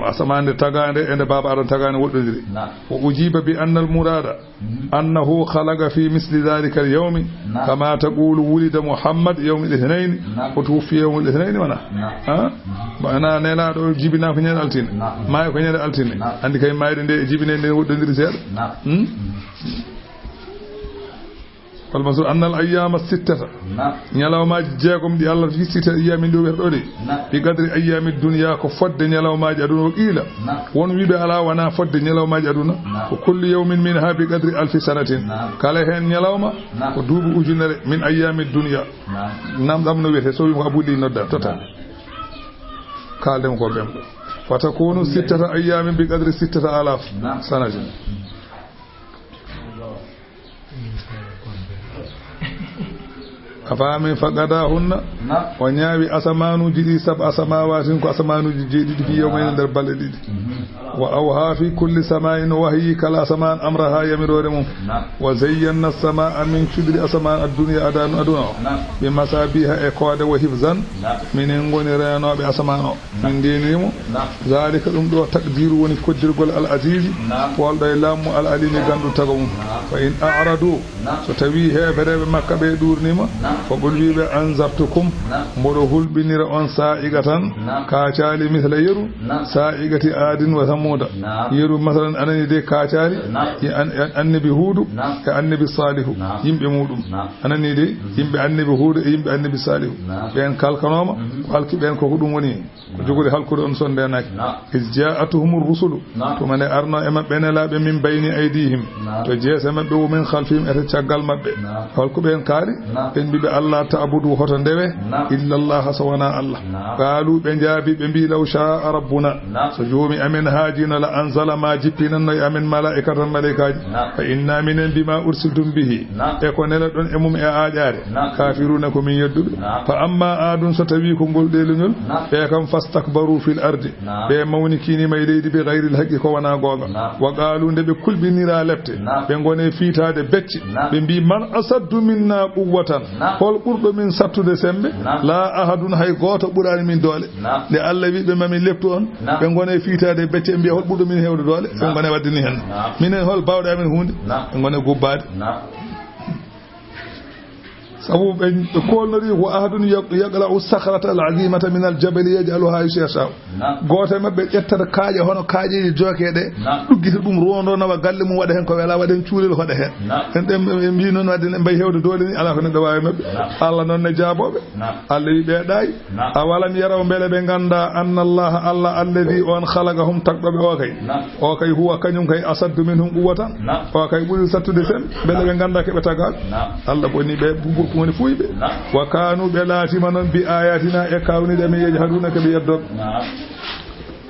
Asamaan nde tagaande e nde baaba Aadama tagaande woɗɗondiri. Naam. Wa ujiba bi anna al murada, mhm, annahu khalaqa fi misli dhalika al yawmi, naam, kama taqulu wulida Muhammad yawmi al ithnayni, naam, wa tuwuffiya yawmi al ithnayni, wana? Naam. Ha? Mhm. Maana Nelaaɗo o jibinaa ko ñande altine. Naam. Maayi ko ñande altine. Naam. Anndi kay maayde nde e jibinede nde woɗɗondiri seeɗa. Naam. Hmm? Mhm. Wal maqsuud anna al ayyaama sittata. Naam. Ñalawmaaji jeegom ɗi Allah fi sittata ayyaamin ɗo wiyata ɗo de. Naam. Bi qadri ayyaami dunya, ko fodde ñalawmaaji aduna o qiila. Naam. Won wiiɓe alaa wonaa fodde ñalawmaaji aduna. Naam. Wa kullu yawmin minha bi qadri alfi sanatin. Naam. Kala heen ñalawma, naam, ko duuɓi ujunere min ayyaami dunya. Naam. Naam, ɗam no wiyetee, so wiima ko Abu Li nodda, totta. Naam. Kaalden ko ɓen. Fa takunu sittata ayyaamin bi qadri sittata alaf, naam, sanatin. A faami? Fa qadaahunna, naam, o ñaawi asamaanuuji ɗi, sab'a samaawatin, ko asamaanuuji jeeɗiɗi, fi yawmayni, nder balɗe ɗiɗi. Mhm. Wa awhaa fi kulli samaa'in, o wahyii kala asamaan amrahaa, yamiroore mum. Naam. Wa zayyanna as-samaa'a, min cuɗiri asamaan, ad-dunya, adanu, aduna o. Naam. Bi masaabiiha, e koode, wa hifzan, naam, minen ngoni reenooɓe asamaan o. Min ndeenii mo. Naam. Zaalika, ɗum ɗo, taqdiiru woni koddirgol al aziizi, naam, poolɗo e laamu al aliimi, ganndu tago mum. Naam. Fa in a'radu, naam, so tawii heefereeɓe Makka ɓe ɗuurniima, naam, fa qul, wii ɓe, anzartukum, naam, mboɗo hulɓinira on, saa'iqatan, naam, kaacaali, misla yeru, naam, saa'iqati aadin wa samuuda. Naam. Yeru, masalan, anani de kaacaali, naam, e an-, an-, annabi Huudu, naam, e annabi Saalihu, naam, yimɓe muuɗum. Naam. Anani de, mhm, yimɓe annabi Huudu e yimɓe annabi Saalihu. Naam. Ɓeen kalkanooma, mhm, ko halki ɓeen, ko ko ɗum woni. Ko jogori halkude on so ndeenaaki. Naam. Iz jaa'atuhumur rusulu. Naam. Tuma nde arno e maɓɓe nelaaɓe, min bayni aydiihim. Naam. To jeese maɓɓe, wa min khalfihim, e to caggal maɓɓe. Naam. Holko ɓeen kaali? Naam. Ɓe mbii ɓe, "Allaa ta'budu, hoto ndewe, naam, illa Allaha, so wonaa Allah." Naam. Qaalu, ɓe jaabi, ɓe mbii, "Law shaa'a rabbuna." Naam. So Joomi amen haajiino, la anzala, ma jippinanno e amen, malaa'ikatan, malaa'ikaaji. Naam. Fa innaa minen, bimaa ursiltum bihi, naam, e ko nelaɗon e mum e aaƴaare. Naam. Kaafiruuna, ko min yedduɓe. Naam. Fa ammaa aadun, so tawii ko ngol ɗeeleñol, naam, ɓe kam, fastakbaru fil ardi, naam, ɓe mawnikiniima e leydi, bi gayril haqqi, ko wanaa goonga. Naam. Wa qaalu, nde ɓe kulɓiniraa lepte, naam, ɓe ngoni fiitaade becce, naam, ɓe mbii, "Man asaddu minna quwwatan?" Naam. Hol ɓurɗo min sattude sembe? Naam. Laa ahadun, hay gooto ɓuraani min doole. Naam. Nde Allah wii ɓe, "Ma min leptu on," naam, ɓe ngoni fiitaade becce, ɓe mbiya, "Hol ɓurɗo min heewde doole?" Ɓe, naam, ngoni waɗde ni hen. Naam. Minen, hol baawɗe amen huunde? Naam. Ɓe ngoni gubbaade. Naam. Sabu ɓe, ɓe koolnori, wa ahadun yaq-, yaqla'u sakhrata al-azimata min al-jabali yaj'aluha haythu yasha'u. Naam. Gooto e maɓɓe ƴettata kaaƴe hono kaaƴeeje jooke ɗe, naam, ɗuggita ɗum, rondo nawa galle mum, waɗa heen ko welaa, waɗa heen cuulel, hoɗa heen. Naam. En, en, en mbii noon, wadde en mbay heewde doole ni, alaa ko neɗɗo waawi maɓɓe. Naam. Allah noon ne jaabooɓe. Naam. Allah wi ɓe ɗaay. Naam. Awalam yaraw, mbele ɓe nganndaa, anna Allaha, Allah, alladhi, on, khalaqahum, tagɗo ɓe o kay. Naam. O kay huwa, kañum kay, asaddu minhum quwwatan. Naam. O kay ɓuri sattude sen, mbele ɓe nganndaa ke ɓe tagaaka. Naam. Allah boni ɓe bu-, bu-, woni fuuyɓe. Naam. Wa kanu, ɓe laatima non, bi ayatina, e kawniɗe men, yajhaduna, ke ɓe yeddooɓe. Naam.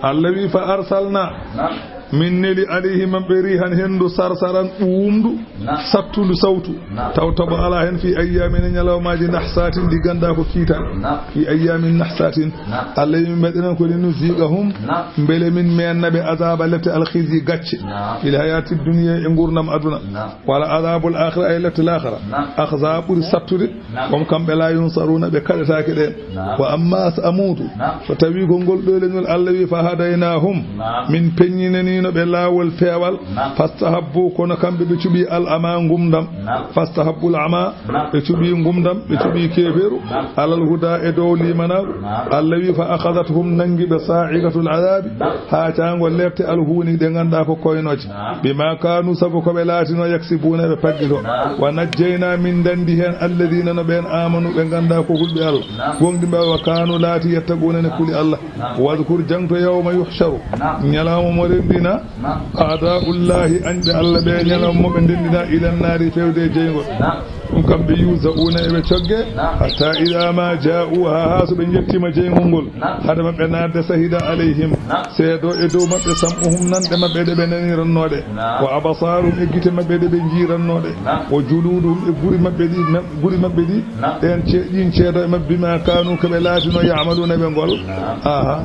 Allah wi, fa arsalna, naam, min neli, alayhim, maɓɓe, rihan, henndu, sarsaran, ɓuuɓndu, naam, sattundu sawtu. Naam. Taw toɓo alaa heen, fi ayyamin, e ñalawmaaji, nahsatin, ɗi ganndaa ko kiitan. Naam. Fi ayyamin nahsatin. Naam. Allah wi, min mbaɗiran ko, linuziqahum, naam, mbele min meenna ɓe, azaba, lepte, alkhizyi, gacce, naam, fil hayati dunya, e ngurnam aduna. Naam. Wala azabul akhira, ay lepte laakhara. Naam. Akhza, ɓuri sattude. Naam. Hum kamɓe, la yunsaruna, ɓe kaɗetaake ɗen. Naam. Wa amma Samuudu, naam, so tawi ko ngol ɗoo leñol, Allah wi, fa hadaynahum, naam, min peññinaniino ɓe laawol peewal, naam, fastahabbu, kono kamɓe ɓe cuɓi al ama, ngumdam, naam, fastahabbul ama, naam, ɓe cuɓi ngumdam, ɓe cuɓi keeferu, naam, alal huda, e dow limanaagu. Naam. Allah wi, fa akhadathum, nangi ɓe, sa'iqatul azabi, naam, haa caango lepte, alhuuni, ɗe nganndaa ko koynooje. Naam. Bima kanu, sabu ko ɓe laatinoo, yaksibuna, ɓe paggito. Naam. Wa najjayna, min ndanndi heen, alladhina, no ɓeen, amanu, ɓe nganndaa ko hulɓe Allah. Naam. Goongɗinɓe Allah, wa kanu, laati, yattaquna, ne kuli Allah. Naam. Wadhkur, jaŋto, yawma yuhsharu, naam, ñalawma mo renndina, naam, a'da'ullahi, añɓe Allah ɓe, ñalawma mo ɓe ndenndina, ilan naari, fewde e jeyngol. Naam. Ɗum kamɓe, yuzauna, eɓe cogge, naam, hatta idha ma ja'uha, haa so ɓe njettiima jeyngol ngol, naam, hade maɓɓe naatde, shahida alayhim, naam, seedo e dow maɓɓe, sam'uhum, nanɗe maɓɓe ɗe ɓe nanirannoo ɗe, naam, wa absaruhum, e gite maɓɓe ɗe ɓe njiirannoo ɗe, naam, wa juluduhum, e guri maɓɓe ɗi, ma-, guri maɓɓe ɗi, naam, ɗen ce-, ɗin ceedo e maɓɓe, bima kanu, ko ɓe laatinoo, ya'maluna, ɓe ngol. Naam. Aha.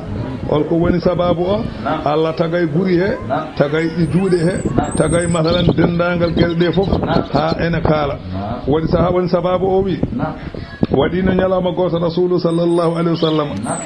Hol ko woni sababu o? Naam. Allah tagay guri he, naam, tagay ɗi juuɗe he, naam, tagay, masalan, denndaangal geɗe ɗe fof, naam, haa ene kaala. Naam. Woni saha-, woni sababu o wi, naam, waɗiino ñalawma gooto Rasuulu sallallahu alayhi wa sallam, naam,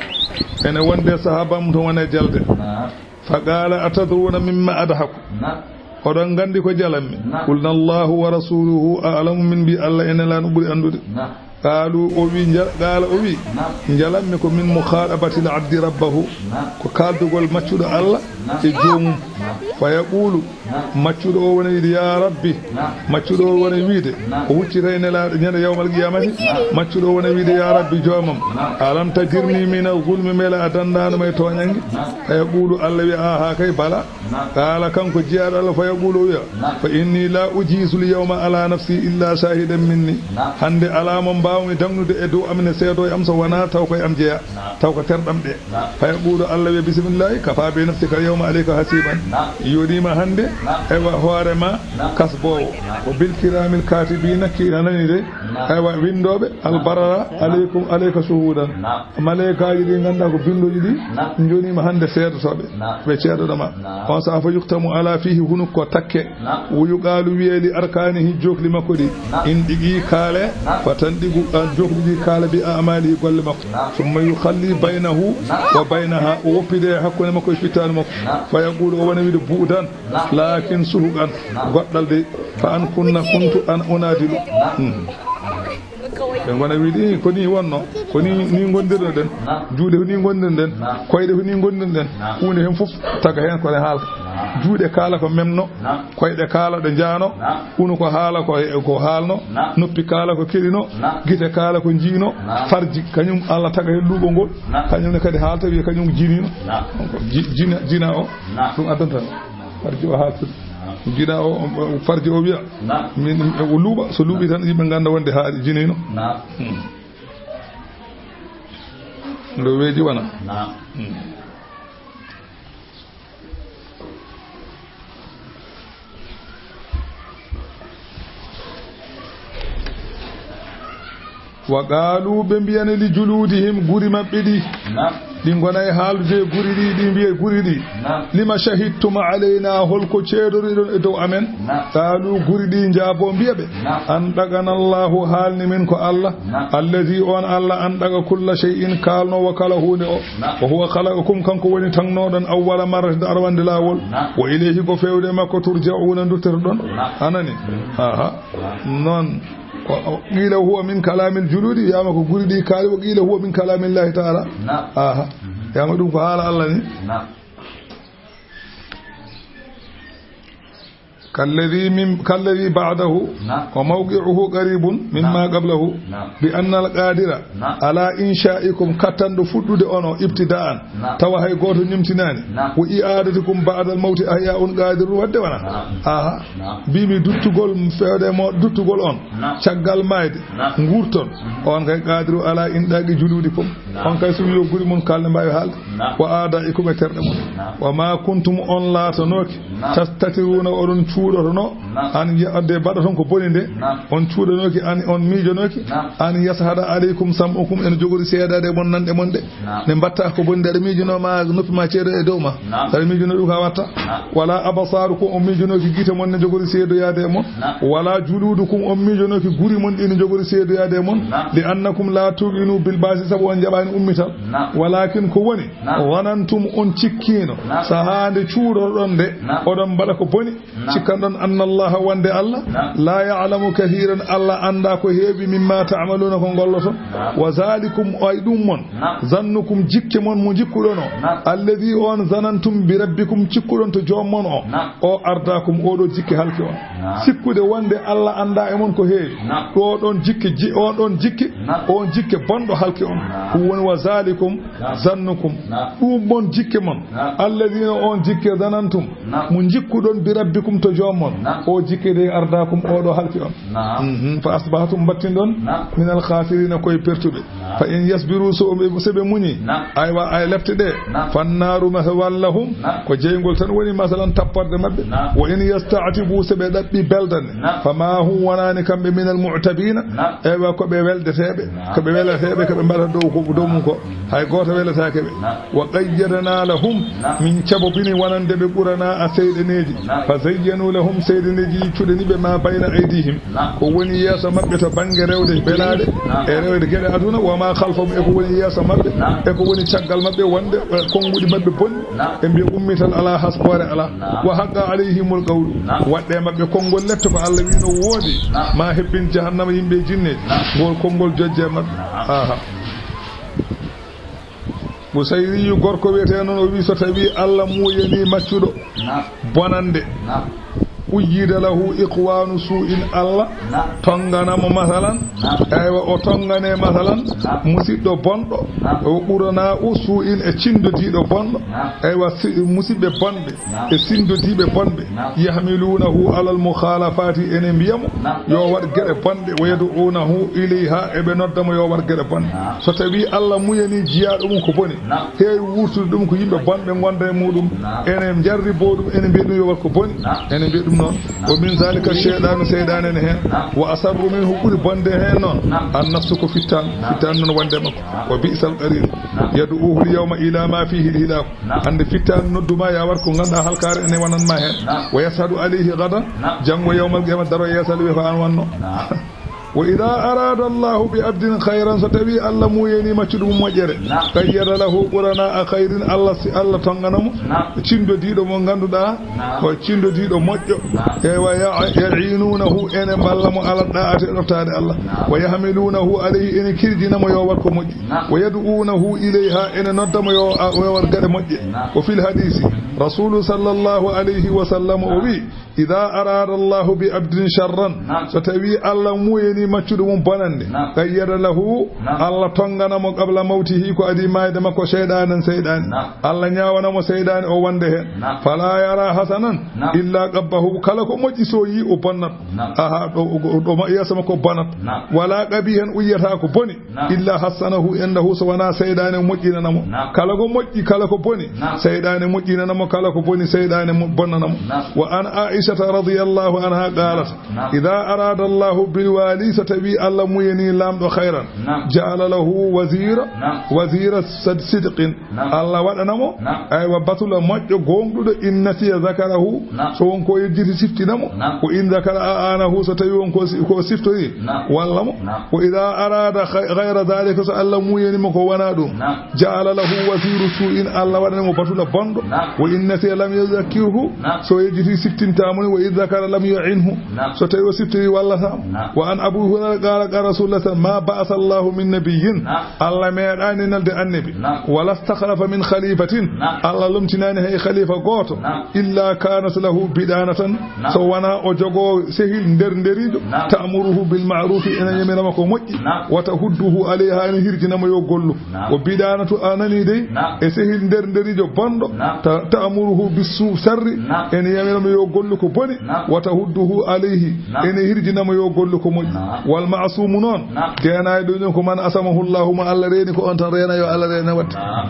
ene wonde sahaaba mum to wone jalde. Naam. Fa qaala, atadruuna mimma adhaku? Naam. Oɗon nganndi ko jalanmi? Naam. Qulna, Allahu wa rasuluhu a'lamu, min mbi Allah e Nelaaɗo ɓuri anndude. Naam. Qaalu, o wi, nja-, qaala, o wi, naam, jalanmi ko min mukhaaɗabatil abdi rabbahu, naam, ko kaaldugol maccuɗo Allah, naam, e joomum. Naam. Fa yaquulu, naam, maccuɗo o wona wiide, ya rabbi, naam, maccuɗo o wona wiide, naam, o huccita e Nelaaɗo ñande yawmal qiyamati, naam, maccuɗo o wona wiide, ya rabbi joomam, naam, alam tajirni min al-ghulmi, mbela a danndaano ma e tooñannge? Naam. Fa yaquulu, Allah wiya, aha kay, bala. Naam. Qaala, kanko jiyaaɗo Allah, fa yaquulu, o wiya, naam, fa inni la ujiizu l-yawma ala nafsi illa shaahidan minni. Naam. Hannde alaa mo mbaawmi dagnude e dow am ne seedoo e am so wonaa taw ko e am jeyaa, naam, taw ko terɗam ɗe. Naam. Fa yaquulu, Allah wiya, bismillahi, kafa bi nafsika l-yawma alayka hasiban. Naam. Yoniima hannde, naam, aywa, hoore ma, naam, kasboowo. Naam. Wa bil kiraamil kaatibiina, kiina nani de, naam, aywa, winndooɓe, naam, albarara, naam, alaykum, alayka shuhuudan. Naam. Maleykaaji ɗi ngannduɗaa ko binndooji ɗi, naam, njoniima hannde seedotooɓe, naam, ɓe ceedoɗo ma. Naam. On sahaa fa yuktamu ala fiihi, hunuko takke. Naam. Wo yuqaalu, wiyee, li arkaanihi, jookli makko ɗi. Naam. Inɗiqii, kaale. Naam. Fa tanɗiqu, an jookli ɗi kaala, bi a'maalihi, golle makko. Naam. Summa yukhallii baynahu, naam, wa baynaha, o woppidee hakkunde makko e fittaandu makko. Naam. Fa yaquulu, o wona wiide, bu'dan. Naam. Laakin suhuqan, naam, goɗɗal de, fa an kunna kuntu an unaadilu. Naam. Hmm. Ɓe ngona wiide, "Ii, ko nii wonno, ko nii, nii ngondirno ɗen. Naam. Juuɗe ko nii ngondirno ɗen, naam, koyɗe ko nii ngondirno ɗen." Naam. Huunde hen fof taga hen ko ɗe haalta. Naam. Juuɗe kaala ko memno, naam, koyɗe kaala ɗe njaano, naam, hunuko haala ko, ko haalno, naam, noppi kaala ko keɗino, naam, gite kaala ko njiino, naam, farji kañum Allah taga hen luuɓo ngol, naam, kañum ne kadi haalta wiya kañum jiniino. Naam. Donc, ji-, jina, jina o, naam, ɗum addanta farji o haaltude. Naam. Jina o, o, farji o wiya, naam, min, o luuɓa, so luuɓi tan yimɓe ngannda wonde haa jiniino. Naam. Hmm. Ndo weeji wona. Naam. Hmm. Wa qaalu, ɓe mbiyani, li juluudihim, guri maɓɓe ɗi. Naam. Ɗi ngona e haaldude e guri ɗi, ɗi mbiya guri ɗi. Naam. Lima shahidtum alaynaa, hol ko ceedoriɗon e dow amen? Naam. Qaalu, guri ɗi njaabo mbiya ɓe. Naam. Antaqana Allahu, haalni min ko Allah. Naam. Allazi, on Allah, antaqa kulla shay'in, kaalnoowo kala huunde o. Naam. Wa huwa khalaqakum, kanko woni tagnooɗon, awwala marratin, arwande laawol. Naam. Wa ilayhi, ko fewde makko, turja'uuna, nduttotoɗon. Naam. Anani? Mm. Aha. Naam. Non. O, o, qiila huwa min kalaamil juluudi, wiyaama ko guri ɗi kaali, wa qiila huwa min kalaamillaahi ta'aala. Naam. Aha. Mhm. Wiyaama ɗum ko haala Allah ni. Naam. Kalladhi min, kalladhi ba'dahu, naam, wa mawqi'uhu qaribun mimma, naam, qablahu, naam, bi anna al-qadira, naam, ala inshaikum, kattanɗo fuɗɗude on o ibtida'an, naam, tawa hay gooto nimtinaani, naam, wa i'adatikum ba'da al-mawti ahya'un qadirun, wadde wona. Naam. Aha. Naam. Mbiimi duttugol feewde mo, duttugol on, naam, caggal maayde, naam, nguurton, mhm, on kay qadiru ala indaqi juludikum. Naam. On kay, so mi yo guri mon kalde mbaawi haalde. Naam. Wa a'da'ikum, e terɗe mon. Naam. Wa ma kuntum, on laatanooki, naam, tastatiruna, oɗon cuuɗotono, naam, an ya-, de mbaɗoton ko boni nde, naam, on cuuɗanooki, an on miijanooki, naam, an yashhada alaykum sam'ukum, ene jogori seedaade e mon nanɗe mon ɗe. Naam. Ne mbatta ko boni nde, aɗa miijanoo ma noppi ma ceedo e dow ma. Naam. Aɗa miijanoo ɗum ka watta. Naam. Wala absarukum, on miijanooki gite mon ne jogori seedoyaade e mon. Naam. Wala juludukum, on miijanooki guri mon ɗi ne jogori seedoyaade e mon. Naam. Li annakum la tuqinu bil ba'si, sabu on jaɓaani ummital. Naam. Walakin ko woni, naam, zanantum, on cikkiino, naam, sahaa nde cuuɗoɗon nde, naam, oɗon mbaɗa ko boni, naam, cikkanɗon anna Allaha, wonde Allah, naam, la ya'lamu kathiran, Allah anndaa ko heewi, mimma ta'maluna, ko ngolloton. Naam. Wa zalikum, ay ɗum mon, naam, zannukum, jikke mon mo njikkuɗon o, naam, alladhi, on, zanantum bi rabbikum, cikkuɗon to joom mon o, naam, o ardaakum, oɗo jikke halki on. Naam. Sikkude wonde Allah anndaa e mon ko heewi. Naam. Ɗo ɗon jikke, ji-, o ɗon jikke, naam, on jikke bonɗo halki on. Naam. Ɗum woni wa zalikum, naam, zannukum. Naam. Ɗum mon jikke mon. Naam. Alladhina, on jikke, zanantum. Naam. Mo njikkuɗon bi rabbikum to joom mon. Naam. O jikke de ardaakum, oɗo halki on. Naam. Mhm. Fa asbahtum, mbattinɗon. Naam. Minal khasirina, koye pertuɓe. Naam. Fa in yasbiru, so ɓe, so ɓe muñi. Naam. Aywa, ay lepte ɗe. Naam. Fannaaru mathwan lahum. Naam. Ko jeyngol tan woni masalan tapporde maɓɓe. Naam. Wa in yasta'tibu, so ɓe ɗaɓɓi beldande. Naam. Fama hum, wonaani kamɓe, minal mu'tabina. Naam. Aywa, ko ɓe weldeteeɓe. Naam. Ko ɓe weleteeɓe, ko ɓe mbaɗata dow ko, dow mum ko. Hay gooto welataake ɓe. Naam. Wa qayyadna lahum, naam, min cabobini wonande ɓe qurana a seyɗeneeji. Naam. Fa zayyanu lahum, seyɗeneeji cuɗani ɓe ma bayna aydihim. Naam. Ko woni yeeso maɓɓe to bannge rewde belaaɗe, naam, e rewde geɗe aduna, wa ma khalfahum, e ko woni yeeso maɓɓe, naam, e ko woni caggal maɓɓe, wonde, eh, konnguɗi maɓɓe bonni, naam, ɓe mbiya ummital alaa, haskoore alaa. Naam. Wa haqqa alayhimul qawlu, naam, waɗɗe maɓɓe konngol lette ko Allah wi'no woodi, naam, ma hebbin jahannama yimɓe e jinneeji, naam, ngol konngol jojje maɓɓe. Naam. Aha. Busayriyu gorko wi'etee non, o wi'i, so tawii Allah muuyanii maccuɗo, naam, bonannde, naam, uyyida lahu ikhwanu su'in, Allah, naam, tongana mo masalan, naam, eywa, o tongane masalan, naam, musiɗɗo bonɗo, naam, o qurana u su'in, e cindodiiɗo bonɗo, naam, eywa, si-, musiɓɓe bonɓe, naam, e sindodiiɓe bonɓe, naam, yahmilunahu alal mukhalafati, ene mbiya mo, naam, yo waɗ geɗe bonɗe, wa yad'unahu ilayha, eɓe nodda mo yo waɗ geɗe bonɗe. Naam. So tawii Allah muuyanii jiyaaɗo mum ko boni, naam, heewi wurtude ɗum ko yimɓe bonɓe ngonda e muɗum, naam, ene jarriboo ɗum, ene mbiya ɗum yo waɗ ko boni, naam, ene mbiya ɗum noon. Naam. Wa min zalika shaytanu, seyɗaane ne heen. Naam. Wa asarru minhu, ɓuri bonde heen noon. Naam. An nafsu, ko fittaandu, naam, fittaandu noon wonde e makko. Naam. Wa bi'sal qarin. Naam. Yad'uhu al yawma ila ma fihi al hilaku. Naam. Hannde fittaandu noddu ma, ya waɗ ko ngannduɗaa halkaare ene wonan ma heen. Naam. Wa yashhadu alayhi gadan. Naam. Janngo yawmal qiyama daro yeeso Allah wi'a ko an wonno. Naam. Wa idha arada Allahu bi abdin khayran, so tawii Allah muuyanii maccuɗo mum moƴƴere. Naam. Qayyada lahu qurana khayrin, Allah si, Allah tongana mo. Naam. Cindodiiɗo mo ngannduɗaa, naam, ko cindodiiɗo moƴƴo. Naam. Eywa, ya-, ya'inunahu, ene mballa mo ala da'ati e ɗoftaade Allah. Naam. Wa yahmilunahu alayhi, ene kirjina mo yo waɗ ko moƴƴi. Naam. Wa yad'unahu ilayha, ene nodda mo yo, a, yo waɗ geɗe moƴƴe. Naam. Wa fil hadisi, Rasulu sallallahu alayhi wa sallam o wi'i, idha arada Allahu bi abdin sharran, naam, so tawii Allah muuyanii maccuɗo mum bonannde, naam, qayyada lahu, naam, Allah tongana mo qabla mawtihi, ko adii maayde makko, shaytanan, seyɗaane. Naam. Allah ñaawana mo seyɗaane o wonde heen. Naam. Fala yara hasanan, naam, illa qabbahu, kala ko moƴƴi so yii o bonnat. Naam. Aha, ɗo, ɗo, ɗo ma-, yeeso makko bonat. Naam. Wala qabihan, o yi'ataa ko boni. Naam. Illa hassanahu indahu, so wonaa seyɗaane moƴƴinana mo. Naam. Kala ko moƴƴi, kala ko boni, naam, seyɗaane moƴƴinana mo, kala ko boni, seyɗaane mo-, bonnana mo. Naam. Wa an Aishata radiyallahu anha qalat, naam, idha arada Allahu bil wali, so tawii Allah muuyanii laamɗo khayran, naam, ja'ala lahu wazira, naam, wazira sad-, sidqin, naam, Allah waɗana mo, naam, aywa, batula moƴƴo, gooŋɗuɗo, in nasiya zakarahu, naam, so won ko yejjiti siftina mo, naam, wa in zakara a'anahu, so tawii won ko si-, ko siftori, naam, walla mo, naam, wa idha arada khay-, ghayra dhalika, so Allah muuyanii mo ko wonaa ɗum, naam, ja'ala lahu waziru su'in, Allah waɗana mo batula bonɗo, naam, wa in nasiya lam yuzakkirhu, naam, so yejjiti siftintaa Mo ne, "Wa idh dhakara lam yu'inhu." Naam. So tawi o siftiri wallata mo. Naam. Wa an Abu Hurayra qala, qala Rasulullah sallallahu alaihi wasallam, "Ma ba'atha Allahu min nabiyyin." Naam. Allah meeɗaani nalde annabi. Naam. "Wa la stakhlafa min khalifatin." Naam. Allah lomtinaani hay khalifa gooto. Naam. "Illa kanat lahu bidanatan." Naam. So wonaa o jogoo sehil nder nderiijo. Naam. "Ta'muruhu bil ma'rufi," ena yamira mo ko moƴƴi. Naam. "Wa tahudduhu alayha," ene hirjina mo yo gollu. Naam. O bidanatu a nani dey, Naam. e sehil nder nderiijo bonɗo, Naam. ta-, ta'muruhu bissu sarri, Naam. ene yamira mo yo gollu ko boni, Naam. wa tahudduhu alayhi, Naam. ene hirjina mo yo gollu ko moƴƴi. Naam. Wal ma'sumu noon, Naam. geenaaɗo ɗum ko man asamahu Allahu, mo Allah reeni ko on tan reena, yo Allah reena waɗde. Naam.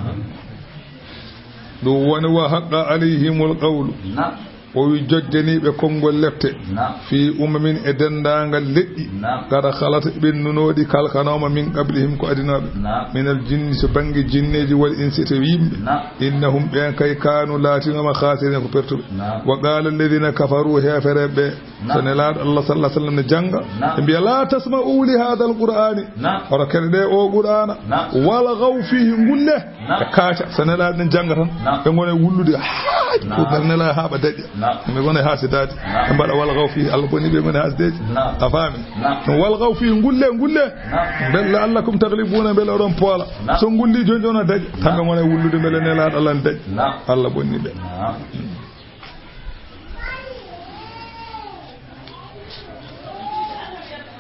Ɗum woni wa haqqa alayhimul qawlu. Naam. O wi, jojjanii ɓe konngol lepte. Naam. Fii umamin e denndaangal leƴƴi. Naam. Qad khalat ɓennunooɗi kalkanooma min qablihim ko adinooɓe. Naam. Minal jinni so bannge jinneeji wal insi e yimɓe. Naam. Innahum ɓeen kay kaanu laatinooma khaasiriina ko pertuɓe. Naam. Wa qaala alladhiina kafaruu heefereeɓe ɓe. Naam. So Nelaaɗo Allah sallallahu alaihi wasallam ne jannga. Naam. Ɓe mbiya laa tasma'u li haadhal qur'aani. Naam. Hoto keɗoɗee oo qur'aana. Naam. Walghaw fiihi ngulle. Naam. Ɓe kaaca, so Nelaaɗo nen jannga tan, Naam. ɓe ngona e wullude, haa, Naam. pour Nelaaɗo haa ɓe daƴƴa. Naam. Ɓe ngona e haasidaade. Naam. Ɓe mbaɗa walghaw fiihi, Allah boni ɓe ngona e haasideeji. Naam. A faami? Naam. Walghaw fiihi, ngulle, ngulle. Naam. Mbele la'allakum taghlibuna, mbele oɗon poola. Naam. So ngulli jooni, jooni o daƴƴa. Tan ɓe Naam. ngona e wullude, mbele Nelaaɗo Allah ne daƴƴa. Naam. Allah bonni ɓe. Naam.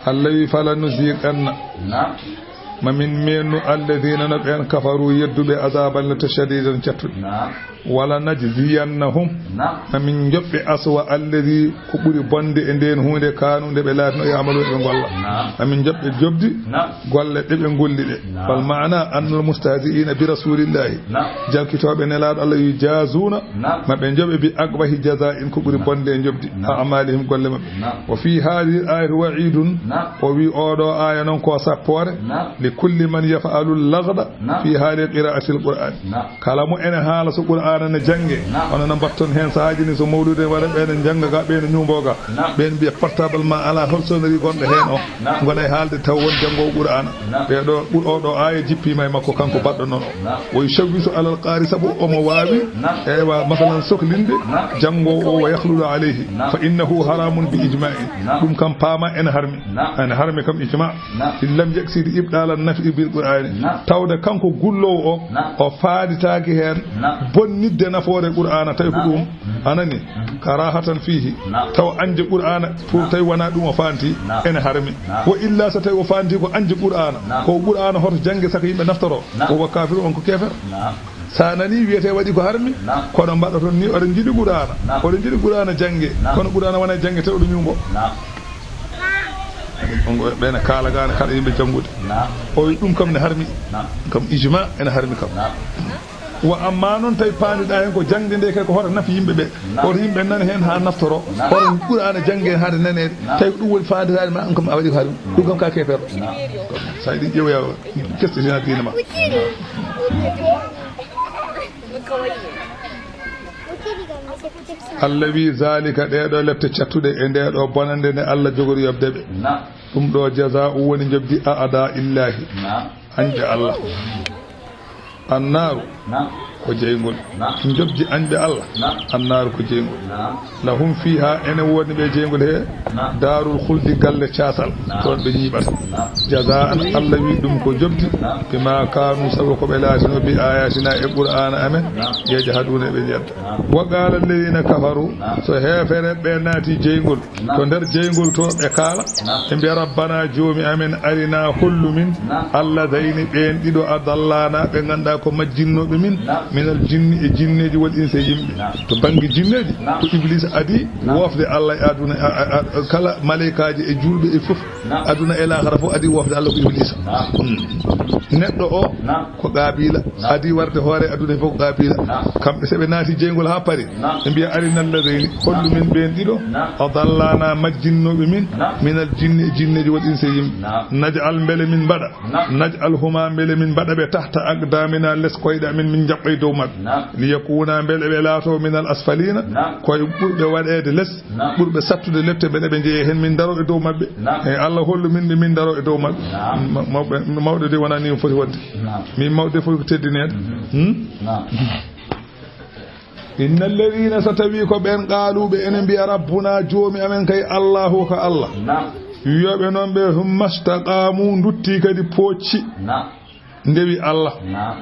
Allah wi, "Fala nuziqanna." Naam. Ma min meennu alladhina, no ɓeen, kafaru, yedduɓe, azaban, letta, shadidan, cattuɗe. Naam. Wala najziyannahum. Naam. Ma min njoɓɓe aswa alladhi, ko ɓuri bonde e ndeen huunde, kaanu, nde ɓe laatino, ya'maluna, ɓe ngolla. Naam. Ma min njoɓɓe njoɓdi Naam. golle ɗe ɓe ngolli ɗe. Naam. Fal ma'ana annal mustahzi'ina bi rasulillahi. Naam. Jalkitooɓe Nelaaɗo Allah yujazuna Naam. Ma ɓe njoɓe bi aqbahi jaza'in, ko ɓuri Naam. bonde e njoɓdi, Naam. a'malihim, golle maɓɓe. Naam. Wa fi hadhihi al-ayati wa'idun, Naam. o wi oo ɗoo aaya non ko sappoore, Naam. li kulli man yaf'alu al-laghda Naam. fi hali qira'ati al-Qur'an. Naam. Kala mo ene haala so Qur'aana ne jannge, Naam. hono no mbatton heen sahaaji ni so mawluude waɗa ɓe ne njannga ga, ɓe ne ñuumboo ga. Naam. Ɓeen mbiya portable ma alaa hol sonnerie gonɗo heen o. Naam. Ngona e haalde taw won janngoowo Qur'aana. Naam. Ɓee ɗoo, ɓur-, oo ɗoo aaya jippiima e makko kanko baɗɗo non o. Naam. Wo yushawwishu alal qaari, sabu omo waawi, Naam. ewa, masalan, soklinde Naam. janngoowo o, wa yakhludu alayhi. Naam. Fa innahu haramun bi ijma'in. Naam. Ɗum kam paama ene harmi. Naam. Ene harmi kam ijma'. Naam. In lam yaqsid ibdal an-naf'i bil Qur'ani. Naam. Tawde kanko gulloowo o, Naam. o faanditaaki heen Naam. bonnitde nafoore Qur'aana, tawi ko Naam. ɗum. Anani, karahatan fihi. Naam. Taw anje Qur'aana, pour Naam. tawi wonaa ɗum o faanti, Naam. ene harmi. Naam. Wa illa so tawi o faanti ko anje Qur'aana, Naam. ko Qur'aana hoto jannge saka yimɓe naftoro, Naam. o wa kafir, on ko kefer. Naam. Sa nani wiyete waɗi ko harmi, Naam. kono mbaɗoton ni oɗon njiɗi Qur'aana, Naam. oɗon njiɗi Qur'aana jannge, Naam. kono Qur'aana wona jannge tawi oɗo ñuumbo. Naam. On ko ɓe ne kaala gaana kala yimɓe janngude. Naam. O wi ɗum kam ne harmi, Naam. kam ijma ene harmi kam. Naam. Wa amma noon tawi paandiɗaa heen ko jaŋde nde kay ko hoto nafi yimɓe ɓe. Naam. Hoto yimɓe nana heen haa naftoro. Naam. Hoto Qur'aana jannge heen haa nde nanee. Naam. Tawi ko ɗum woni faanditaade ma, ɗum kam a waɗi ko haɗum. Ɗum kam ka keefeero. Naam. Sa yiɗi ƴeewoya kestitina diina ma. Allah wi zalika, ɗee ɗoo lepte cattuɗe e ndee ɗoo bonande nde Allah jogori yoɓde ɓe. Naam. Ɗum ɗoo jazaa'u woni njoɓdi a'daa illahi. Naam. Añɓe Allah. Annaaru Naam. ko jeyngol. Naam. Njoɓdi añɓe Allah. Naam. Annaaru ko jeyngol. Naam. Lahum fiha, ene woodi ɓe jeyngol he Naam. daarul khuldi, galle caasal. Naam. Toon ɓe ñiiɓata. Naam. Jazaan, Allah wi ɗum ko njoɓdi. Naam. Bima kaanu, sabu ko ɓe laatino bi ayatina e Qur'aana amen. Naam. Yajhaduna, ɓe jedda. Naam. Wa qala alladhina kafaru, Naam. so heefere ɓe naati jeyngol, Naam. To nder jeyngol to ɓe kaala, Naam. ɓe mbiya, "Rabbana, Joomi amen, arina, hollu min, Naam. alladhayni, ɓeen ɗiɗo, adallana, ɓe ngannduɗaa ko majjinnooɓe min, Naam. minal jinni, e jinneeji, wal insi, e yimɓe." Naam. To bannge jinneeji, Naam. ko Ibliisa adii Naam. wofde Allah e aduna, a, a, a, kala maleykaaji e juulɓe e fof, Naam. aduna e laakhara fof adii wofde Allah ko Ibliisa. Naam. Hmm. Neɗɗo o, Naam. ko Qaabiila. Naam. Adii warde hoore aduna fof ko Qaabiila. Naam. Kamɓe, so ɓe naati jeyngol haa pari, Naam. ɓe mbiya, "Arinal ladayni, hollu min ɓeen ɗiɗo, Naam. adallana, majjinnooɓe min, Naam. minal jinni, e jinneeji, wal insi, e yimɓe. Naam. Naj'al, mbele min mbaɗa, Naam. naj'al huma, mbele min mbaɗa ɓe, tahta aqdamina, les koyɗe amen, min jaɓɓa e dow maɓɓe. Naam. Liyakuna, mbele ɓe laato, minal asfalina, Naam. koye ɓurɓe waɗeede les, Naam. ɓurɓe sattude lepte, mbele ɓe njeyee heen, min ndaro e dow maɓɓe. Naam. E Allah hollu min ɓe, min ndaro e dow maɓɓe." Naam. Ma-, mawɓe, mawɗo de wonaa ni o foti waɗde. Naam. Min mawɗo de foti ko teddineede. Mhm. Hmm? Naam. Inna alladhina, so tawii ko ɓen, qaalu, ɓe ene mbiya, "Rabbuna, joomi amen kay, Allahu, ko Allah." Naam. Wi'ooɓe non ɓe, "Thumma istaqamu, nduttii kadi poocci." Naam. Ndewi Allah. Naam.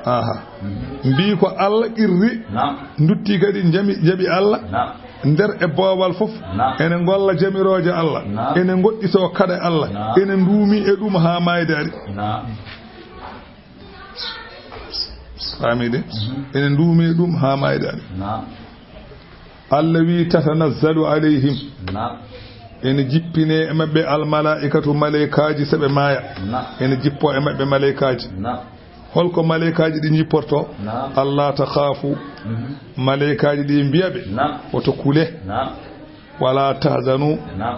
Aha. Mhm. Mbii ko Allah qirri. Naam. Nduttii kadi njami, jaɓi Allah. Naam. Nder e boowal fof. Naam. Ene ngolla jamirooje Allah. Naam. Ene ngoɗɗitoo kaɗe Allah. Naam. Ene nduumi e ɗum haa maayde ari. Naam. Faami de? Mhm. Ene nduumi e ɗum haa maayde ari. Naam. Allah wi'i, "Tatanazzalu alayhim." Naam. Ene jippinee e maɓɓe almalaa'ikatu, maleykaaji, so ɓe maaya. Naam. Ene jippoo e maɓɓe maleykaaji. Naam. Holko maleykaaji ɗi jipportoo? Naam. "Alla takhaafu." Mhm. Maleykaaji ɗi mbiya ɓe, Naam. "Woto kule." Naam. "Wala tahzanu." Naam.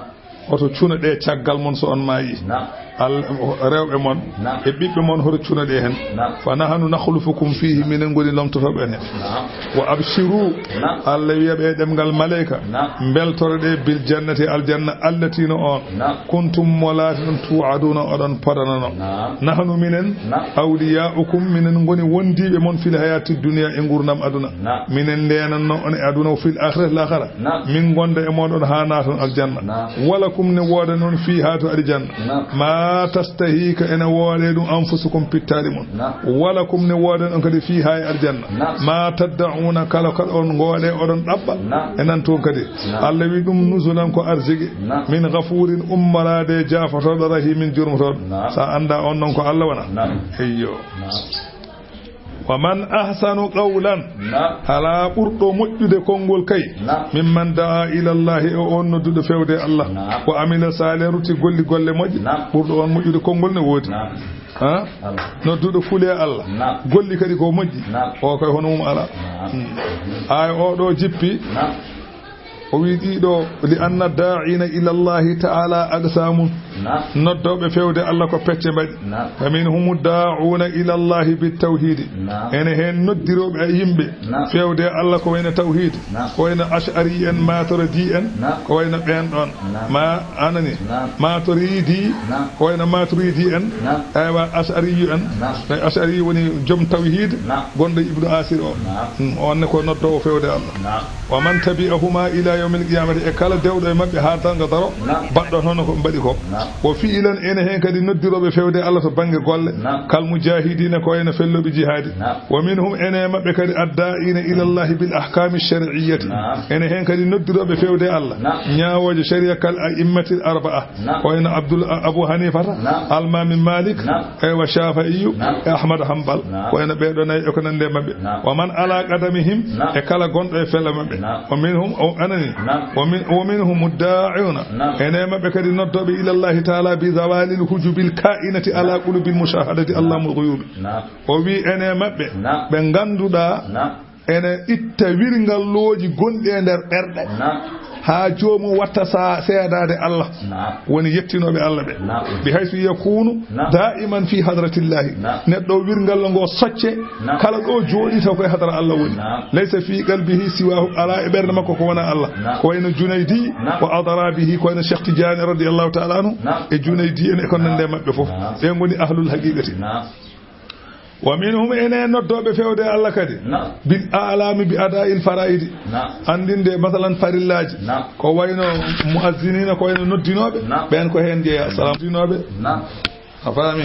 "Hoto cunoɗee caggal mon so on maayi." Naam. Al-, rewɓe mon Naam. e ɓiɓɓe mon, hoto cunoɗee hen. Naam. "Fa nahnu nakhlufukum fihi," minen ngoni lomtotooɓe on hen. Naam. "Wa abshiru." Naam. Allah wi'a ɓe e ɗemngal maleyka, Naam. "Mbeltoroɗee bil jannati," aljanna, "allati," no on, Naam. "kuntum," mo laati ɗon, "tu'aduna," oɗon podanano. Naam. "Nahnu," minen, Naam. "awliya'ukum," minen ngoni wondiiɓe mon, "fil hayati dunya," e ngurnam aduna. Naam. Minen ndeenanno on e aduna, "wa fil akhirati," laakhara. Naam. Min ngonda e mooɗon haa naaton aljanna. Naam. "Wa lakum," ne wooda non, "fiha," to aljanna. Naam. "Ma tastahi," ka ene wooda ɗum, "anfusukum," pittaali mon. Naam. "Wa lakum," ne wooda non kadi, "fiha," e aljanna. Naam. "Ma tadda'una," kala ko on ngoode oɗon ɗaɓɓa. Naam. E nan toon kadi. Naam. Allah wi ɗum, "nuzulan," ko arziki. Naam. "Min ghafurin," ummoraade, "jaafotooɗo, rahimin," jurmotooɗo. Naam. Sa annda on non ko Allah wona. Naam. Eyyo. Naam. "Wa man ahsanu qawlan," Naam. alaa ɓurɗo moƴƴude konngol kay, Naam. "mimman da'a ila Allahi," e on nodduɗo fewde Allah, Naam. "wa amila salihan," rutti golli golle moƴƴe, Naam. ɓurɗo on moƴƴude konngol ne woodi. Naam. Ha? Naam. Nodduɗo fule Allah, Naam. golli kadi ko moƴƴi, Naam. o kay hono mum alaa. Naam. Hmm. Ay o ɗo jippi. Naam. O wi'i ɗii ɗoo, "Li anna daa'iina ila Allaahi ta'aalaa aqsaamun." Naam. Noddooɓe fewde Allah ko pecce mbaɗi. Naam. "Fa minhumu daa'uuna ila Allaahi bit tawhiidi." Naam. Ene heen noddirooɓe e yimɓe Naam. fewde Allah ko wayno tawhiid, Naam. ko wayno Ash'ari en, Maturidi en, Naam. ko wayno ɓeen ɗoon. Naam. Ma anani, Naam. Maturidi, Naam. ko wayno Maturidi en, Naam. aywa, Ash'ari en, Naam. Ash'ari woni joom tawhiid, Naam. gonɗo Ibnu Asir o. Naam. Hmm, on ne ko noddoowo fewde Allah. Naam. "Wa man tabi'ahuma ila yawmil qiyamati," e kala dewɗo e maɓɓe haa darnga daro, Naam. baɗɗo hono ko mbaɗi ko. Naam. "Wa fi'lan," ene heen kadi noddirooɓe fewde Allah to bannge golle, Naam. "kal mujahidina," ko wayno fellooɓe jihaadi. Naam. "Wa minhum," ene e maɓɓe kadi, "addaa'ina ila Allahi bil ahkami shar'iyyati." Naam. Ene heen kadi noddirooɓe fewde Allah, Naam. ñaawooje sharia, "kal a'immatil arba'a," Naam. ko wayno Abdul, Abu Hanifata, Naam. Al-Imam Malik, Naam. eywa, Shafi'iyyu Naam. e Ahmad Hanbal, Naam. ko ene ɓee ɗoo nayi e ko nandi e maɓɓe. Naam. "Wa man ala qadamihim," Naam. e kala gonɗo e fella maɓɓe. Naam. "Wa minhum," o anani. Naam. "Wa min, wa minhum daa'iuna." Naam. Ene maɓɓe kadi noddooɓe ila Allahi ta'ala bi zawalil hujubil ka'inati ala qulubil mushahadati Allamul ghuyubi. Naam. O wi ene maɓɓe Naam. ɓe ngannduɗaa Naam. ene itta wirngallooji gonɗi e nder ɓerɗe. Naam. Haa joomum watta sa-, seedaade Allah. Naam. Woni yettinooɓe Allah ɓe. Naam. Bi haysu yakunu Naam. daiman fi hadratillahi. Naam. Neɗɗo o wirngallo ngo socce, Naam. kala ɗo jooɗi taw koye hadara Allah woni. Naam. Laysa fi qalbihi siwahu, alaa e ɓernde makko ko wonaa Allah. Naam. Ko wayno Junaydi Naam. wa adrabihi, ko wayno Cheikh Tidiane radiyallahu ta'ala anhu, Naam. e Junaydi en e ko nande e maɓɓe fof. Naam. Ɓe ngoni ahlul haqiqati. Naam. Wa minhum, ene noddooɓe fewde Allah kadi. Naam. Bil a'lami bi ada'il fara'idi. Naam. Anndinde, masalan, farillaaji. Naam. Ko wayno mu'azzinina, ko wayno noddinooɓe. Naam. Ɓeen ko heen jeyaa. Salaam. Noddinooɓe. Naam. A faami?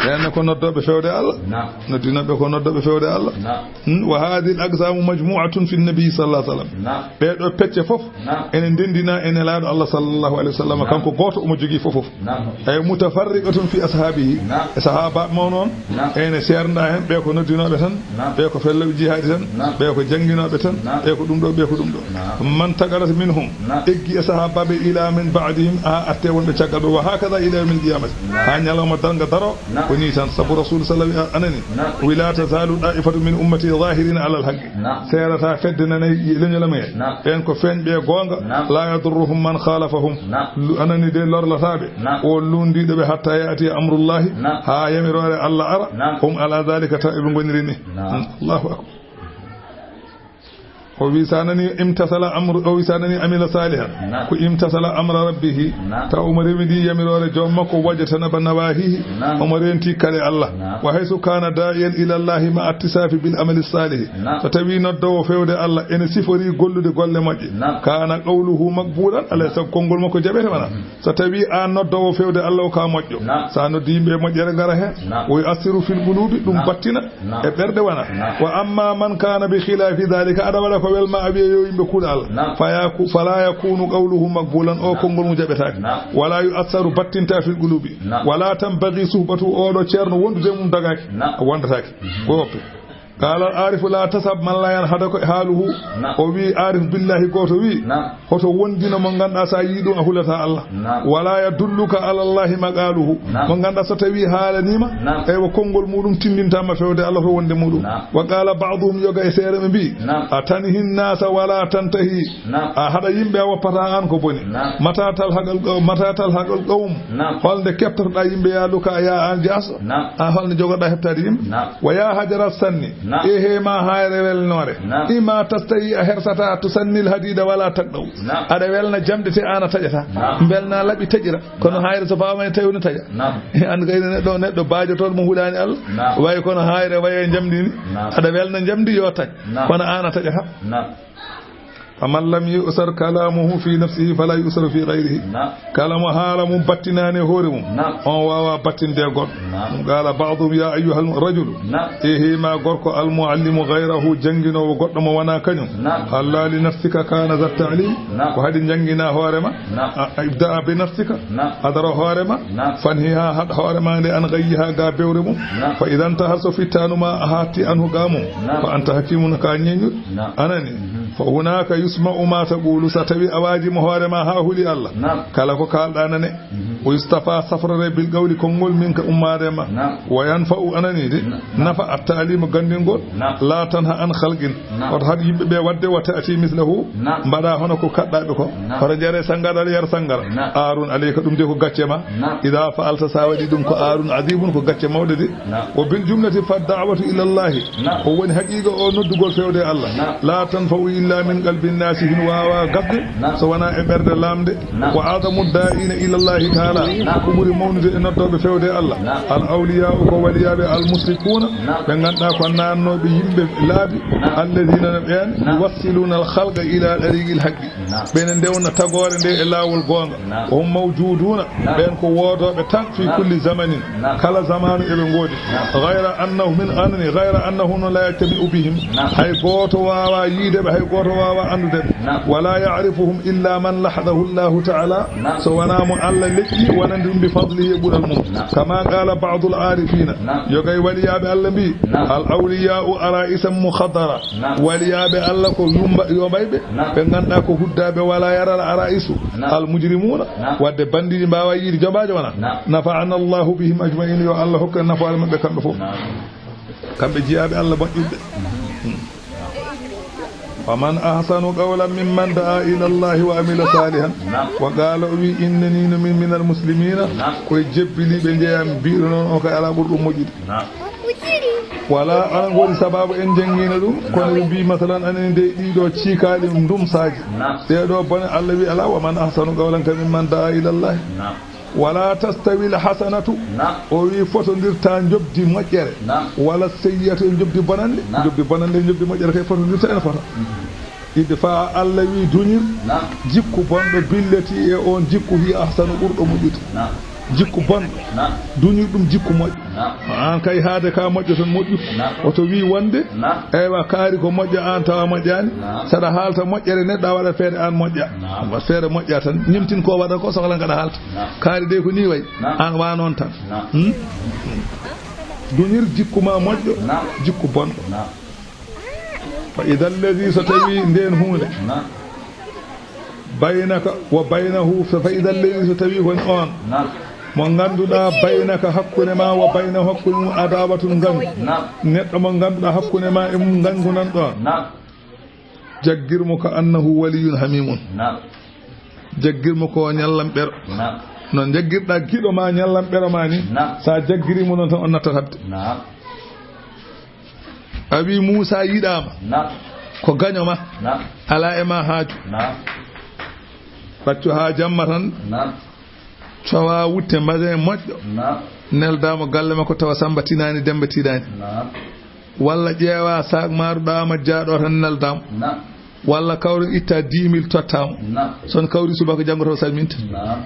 Ɓeen ne ko noddooɓe fewde Allah. Naam. Noddinooɓe ko noddooɓe fewde Allah. Naam. Hmm, wa hadhihi al-aqsamu majmu'atun fi an-nabi sallallahu alayhi wa sallam. Naam. Ɓee ɗoo pecce fof Naam. ene ndenndina e Nelaaɗo Allah sallallahu alayhi wa sallam. Naam. Kanko gooto omo jogii fof fof. Naam. Ay mutafarriqatun fi ashaabihi. Naam. E sahaabaaɓe mawno on, Naam. ene seernda heen, ɓee ko noddinooɓe tan, Naam. ɓee ko fellooɓe jihaadi tan, Naam. ɓee ko jannginooɓe tan, Naam. ɓee ko ɗum ɗoo, ɓee ko ɗum ɗoo. Naam. Man taqadat minhum, Naam. eggi e sahaabaaɓe ila min ba'dihim, haa atte wonɓe caggal ɓe, wa hakada ila yawmil qiyamati. Naam. Haa ñalawma darnga daro, Naam. ko nii tan. Sabu Rasuulu sallallahu alaihi wasallam anani, Naam. "Wa la tazalu da'ifatu min ummati zahirina alal haqqi." Naam. Seerata fedde nanay leñol am he. Naam. Ɓeen ko feeñɓe e goonga. Naam. "La yadurruhum man khalafahum." Naam. Lu-, anani de lorlataa ɓe. Naam. O luundiiɗo ɓe hatta ya'tiya amrullahi. Naam. Haa yamiroore Allah ara. Naam. Hum ala dhalika taw eɓe ngoniri ni. Naam. Allahu akbar. O wi sa nani imtasala amru, o wi sa nani amila salihan. Naam. Ko imtasala amra rabbihi. Naam. Taw omo rewidi yamiroore joom makko, wajtanaba nawahihi. Naam. Omo renti kare Allah. Naam. Wa haysu kana da'iyan ila Allahi ma attisafi bil amali salihi. Naam. So tawi noddowo fewde Allah ene sifori gollude golle moƴƴe. Naam. Kana qawluhu maqbulan, alay sago konngol makko jaɓete wona. Mhm. So tawi an noddowo fewde Allah o ka moƴƴo. Naam. Sa noddi yimɓe e moƴƴere ngara hen. Naam. Wa yu'assiru fil qulubi, ɗum Naam. battina. Naam. E ɓerɗe wona. Naam. Wa amma man kana bi khilafi dhalika, aɗa waɗa ko welma a wiya yo yimɓe kuul Allah. Naam. Fa yaku-, fala yakunu qawluhu maqbulan, o Naam. konngol mum jaɓetaake. Naam. Wala yu'assaru, battinta fil qulubi. Naam. Wala tanbaghi suhbatu, oɗo ceerno wondude mum dagaaki. Naam. A wondataake. Mhm. Ko woppe. Qala al arifu la tasab man la yanhadaka haluhu. Naam. O wi arif billahi goto wi. Naam. Hoto wondino mo ganduɗa sa yii ɗum a hulata Allah. Naam. Wala yadulluka ala Allahi maqaluhu. Naam. Mo ganduɗa so tawi haalanima, Naam. eywa konngol muɗum tindintama fewde Allah to wonde muɗum. Naam. Wa qala ba'duhum, yoga e seere ɓe mbi, Naam. Atanhi nnasa wala tantahi. Naam. A haɗa yimɓe a woppata an ko boni. Naam. Mata talhaqal qaw-, mata talhaqal qawm. Naam. Holnde keftotoɗa yimɓe ya luka ya an jaso. Naam. A holno jogoɗa heftade yimɓe. Naam. Wa ya hajara sanni. Naam. Ehe ma hayre welnore. Naam. Ima tastahi a hersata tusannil hadida wala taqdaw. Naam. Aɗa welna jamɗe te an a taƴata. Naam. Mbelna laɓi taƴira. Kono Naam. hayre so fawama e tawi no taƴa. Naam. An kay neɗɗo, neɗɗo baajotoɗo mo hulani Allah. Naam. Way kono hayre waye jamɗi ni. Naam. Aɗa welna jamɗi yo taƴ. Naam. Kono an a taƴata. Naam. Faman lam yu'sar kalamuhu fi nafsihi fala yu'saru fi ghayrihi. Naam. Kala mo haala mum battinaani e hoore mum, Naam. on waawaa battinde e goɗɗo. Naam. Ɗum qaala ba'duhum, ya ayyuhal rajulu, Naam. ehe ma gorko, al muallimu ghayrahu, jannginoowo goɗɗo mo wanaa kañum. Naam. Halla li nafsika kana za ta'lim, Naam. ko haɗi njannginaa hoore ma? Naam. A, a ibda'a bi nafsika, Naam. adara hoore ma, Naam. fanhiha, haɗ hoore ma nde an ghayyiha ga bewre mum. Naam. Fa idan tahar so fittaanu ma a hatti anhu ga mum, Naam. fa anta hakimun ka ñeññuɗo. Naam. Anani? Mhm. Fa hunaka yusma'u ma taqulu, sa tawi a waaji mo hoore ma haa huli Allah. Naam. Kala ko kaalɗa nane. Mhm. Wa yustafa safrare bil qawli konngol min ka ummaade ma. Naam. Wa yanfa'u anani de. Naam. Nafa at ta'limu gandingol. Naam. La tanha an khalqin. Naam. Hoto haɗ yimɓe ɓe wadde wa ta'ti mislahu. Naam. Mbaɗa hono ko kaɗɗaɓe ko. Naam. Hoto jare sangara, yar sangara. Naam. Arun alayka ɗum de ko gacce ma. Naam. Ida fa'alta sa waɗi ɗum ko arun azibun ko gacce mawɗe de. Naam. Wa bil jumlati fa da'watu ila Allahi. Naam. Ko woni haqiqa o noddugol fewde Allah. Naam. La tanfa'u illa min qalbin nasihin wawa gabde. Naam. So wona e ɓerde lamde. Naam. Wa adamu da'ina ila Allahi ta'ala. Naam. Ko ɓuri mawnude e noddoɓe fewde Allah. Naam. Al awliya'u ko waliyaɓe al muslikuna. Naam. Ɓe ganduɗa ko nannoɓe yimɓe laabi. Naam. Alladhina no ɓen Naam. yuwassiluna al khalqa ila tariqil haqqi. Naam. Ɓen ndewna tagoore nde e laawol goonga. Naam. Wa hum mawjuduuna. Naam. Ɓen ko woodooɓe tan fi Naam. kulli zamanin. Naam. Kala zamaanu eɓe ngoodi. Naam. Ghayra annahu min anani, ghayra annahu no la yajtami'u bihim. Naam. Hay gooto waawaa yiide ɓe, hay gooto waawaa anndude ɓe. Naam. Wala ya'rifuhum illa man lahadahu Allahu ta'ala. Naam. So wonaa mo Allah leƴƴi, wonande ɗum bi fadlihi e ɓural mum. Naam. Kama qala ba'dul arifina. Naam. Yo gay waliyaaɓe Allah mbi, Naam. al awliya'u ara'isan mukhaddara. Naam. Waliyaaɓe Allah ko yumba-, yoɓayɓe, Naam. ɓe ganduɗa ko huddaaɓe wala yaral ara'isu, Naam. al mujrimuna, Naam. wadde bandiiji mbawa yiide joɓaajo wona. Naam. Nafa'ana Allahu bihim ajma'in, yo Allah hokku en nafaare maɓɓe kamɓe fof. Naam. Kamɓe jiyaaɓe Allah moƴƴuɓe. Naam. Wa man ahsanu qawlan mimman da'a ila Allahi wa amila salihan. Naam. Wa qala, o wi, innani no min minal muslimina, Naam. koye jebbiliɓe jeeyami, mbiɗo noon o kay ala ɓurɗo moƴƴude. Naam. Wala, aɗa woni sababu en janngiino ɗum, kono ɓe mbii, masalan, anen de ɗiɗo ciikaaɗi ndumsaaji. Naam. Ɗee ɗoo bone, Allah wi alaa, wa man ahsanu qawlan ka mimman da'a ila Allah. Naam. Wala tastawil hasanatu. Naam. O wi fotondirta njoɓdi moƴƴere. Naam. Wala sayyi'atu e njoɓdi bonannde. Naam. Njoɓdi bonannde e njoɓdi moƴƴere kay fotondirta ene fota. Mhm. Idfa, Allah wi, duñir Naam. jikku bonɗo billati e on jikku hi ahsanu ɓurɗo moƴƴude. Naam. Jikku bonɗo. Naam. Duñir ɗum jikku moƴƴo. Naam. An kay haade ka moƴƴo tan moƴƴu. Naam. Oto wi wonde, Naam. eywa kaari ko moƴƴo an tawa moƴƴaani. Naam. Saɗa haalta moƴƴere neɗɗo a waɗa feere an moƴƴa. Naam. Waɗ feere moƴƴa tan. Ñemtin ko waɗa ko sohla ngaɗa haalta. Naam. Kaari de ko ni way. Naam. An wa noon tan. Naam. Hmm? Duñir jikku ma moƴƴo, Naam. jikku bonɗo. Naam. Fa idha alladhi, so tawi nden huunde, Naam. baynaka wa baynahu, fa idha alladhi, so tawi woni on, Naam. mo ngannduɗaa, baynaka, hakkunde ma, wa baynahu, hakkunde mum, adawatun, ngangu. Naam. Neɗɗo mo ngannduɗaa, hakkunde ma e mum, ngangu nan ɗon. Naam. Jaggir mo ka annahu waliyyun hamimun. Naam. Jaggir mo ko ñallanɓeɗo. Naam. No jaggirɗaa giɗo ma ñallanɓeɗo ma ni, Naam. sa jaggiri mo non tan on nattat habde. Naam. A wi Muusa yiɗaama. Naam. Ko gaño ma. Naam. Alaa e ma haaju. Naam. Ɓaccu haa jamma tan. Naam. Cowa wutte mbaɗe moƴƴo. Naam. Neldaa mo galle makko tawa Samba tinaani, Demba tinaani. Naam. Walla ƴeewa saak maaru ɗaama jaaɗo tan neldaa mo. Naam. Walla kawri itta dix mille totta mo. Naam. Son kawri subaka janngo taw salminta. Naam.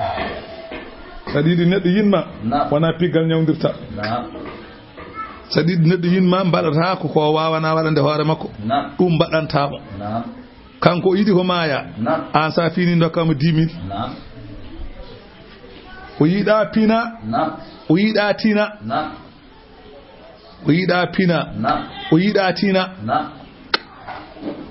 Saɗi yiɗi neɗɗo yinma. Naam. Wona piggal ñawndirta. Naam. Saɗi yiɗi neɗɗo yinma mbaɗata ko, ko waawana waɗande hoore makko. Naam. Ɗum mbaɗanta mo. Naam. Kanko o yiɗi ko maaya. Naam. An sa fini dokka mo dix mille. Naam. O yiɗa pina. Naam. O yiɗa tina. Naam. O yiɗa pina. Naam. O yiɗa tina. Naam.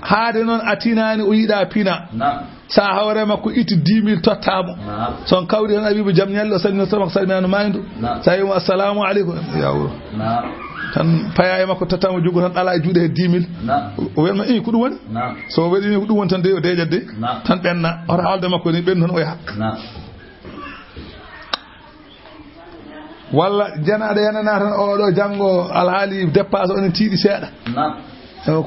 Haade noon a tinaani, o yiɗa pina. Naam. Sa hawre makko itti dix mille totta mo. Naam. Son kawri tan a wi mo jam ñalle, o salmina sama ko salminaano maaydu. Naam. Sa wi mo assalamu aleykum, ya wuro. Naam. Tan paya e makko totta mo jugo tan ala e juuɗe he dix mille. Naam. O wiyan ma, "Ii, ko ɗum woni?" Naam. So o waɗi ni ko ɗum woni tan de, o deeƴat de. Naam. Tan ɓenna. Ora haalde makko ni ɓennu tan o yaha. Naam. Walla janaaɗo yanana tan oɗo janngo alhaali dépasse on tiiɗi seeɗa. Naam.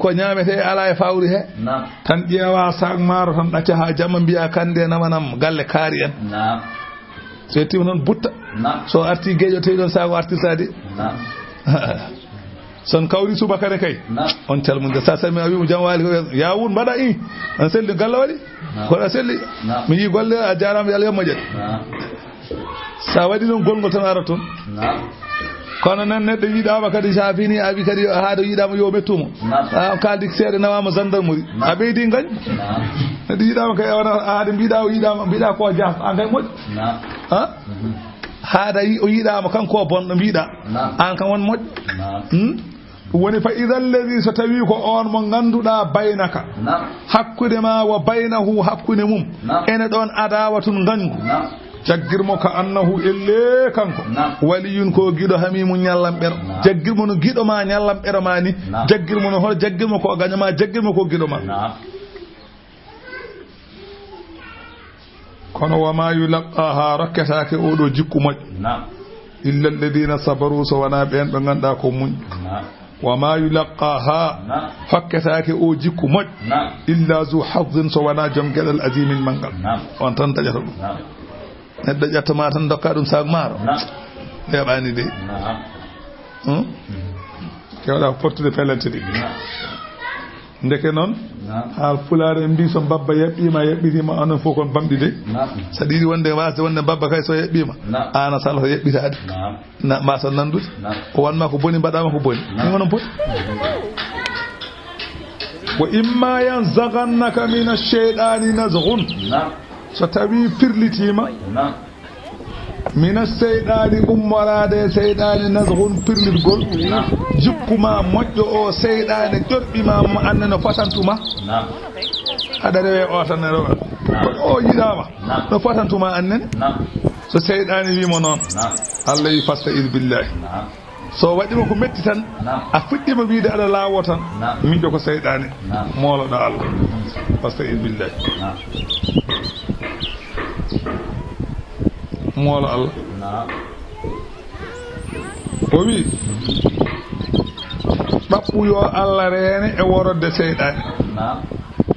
Ko ñaametee alaa e fawri he. Naam. Tan ƴeewa saak maaro tan ɗacca haa jamma mbiya kande namanam galle kaari en. Naam. So yettiima tan butta. Naam. So arti geeƴo tawi ɗon saako artirta de. Naam. Son kawri subaka ne kay. Naam. On calmunde. Sa salmi a wi mo jam waali ko ya wun mbaɗa i. An selli galla waɗi. Naam. Ko a selli. Naam. Mi yi golle a jaaraama yo Allah moƴƴere. Naam. Sa waɗi ɗum gongol tan ara toon. Naam. Kono nan neɗɗo yiɗaama kadi sa fini a wi kadi haade yiɗaama yo mettumo. Naam. A kaaldi seeɗa nawaama gendarmerie. Naam. A ɓeydi ngañ. Naam. Neɗɗo yiɗaama kay a wona haade mbiɗa o yiɗaama mbiɗa ko jaas an kay moƴƴo. Naam. Ha? Mhm. Haada yi-, o yiɗaama kanko o bonɗo mbiɗa. Naam. An kan won moƴƴo. Naam. Hmm? Ɗum woni, fa ida alladi, so tawi ko on mo ngannduɗaa, baynaka, naam, hakkunde ma, wa baynahu, hakkunde mum, naam, ene ɗon, adawatun, ngañgu. Naam. Jaggir mo ka annahu, elle kanko, naam, waliyun, ko giɗo, hamimu, ñallanɓero. Naam. Jaggir mo no giɗo ma, ñallanɓero ma ni. Naam. Jaggir mo no hol-, jaggir mo ko gaño ma, jaggir mo ko giɗo ma. Naam. Kono, wa ma yulaqqaha, rokketaake oo ɗoo jikku moƴƴo. Naam. Illa alladina sabaru, so wanaa ɓeen ɓe ngannduɗaa ko muñ. Naam. Wa ma yulaqqaha, naam, hokketaake oo jikku moƴƴo. Naam. Illa zu hazzin, so wanaa jom geɗal azimin manngal. Naam. On tan dañata ɗum. Naam. Neɗɗo ƴetta ma tan dokka ɗum saak maaro. Naam. Weeɓaani de. Naam. Hmm? Kewɗa ko pottude pelante ɗi. Naam. Ndeke noon, naam, haa Pulaar en mbii, so mbabba yaɓɓiima, a yaɓɓitiima, onon fof kon bamɗi de. Naam. Saɗa yiɗi wonde, waasde wonde mbabba kay so yaɓɓiima, naam, aan a salata yaɓɓitaade. Naam. Na, mbaason nanndude. Naam. O wanma ko boni, mbaɗaama ko boni. Naam. Ɗum onon poti. Wa imma yanzaghannaka mina shaytani nazghun. Naam. So tawii pirlitiima, naam, mina seyɗaani, ummoraade e seyɗaani, nazghun, pirlitgol. Naam. Jikku ma moƴƴo o, seyɗaani ƴorɓi ma mo, anne no fatantu ma. Naam. Aɗa rewe o tan e rewa. Naam. Kono o yiɗaama. Naam. No fatantu ma anne ne. Naam. So seyɗaani wii mo noon, naam, Allah wi, "Fasta'id billahi." Naam. So waɗi ma ko metti tan, naam, a fuɗɗiima wiide aɗa laawoo tan, naam, miijo ko seyɗaani. Naam. Mooloɗaa Allah. Fasta'id billahi. Naam. Moolo Allah. Naam. O wi, ɗaɓɓu yo Allah reene e worodde seyɗaani. Naam.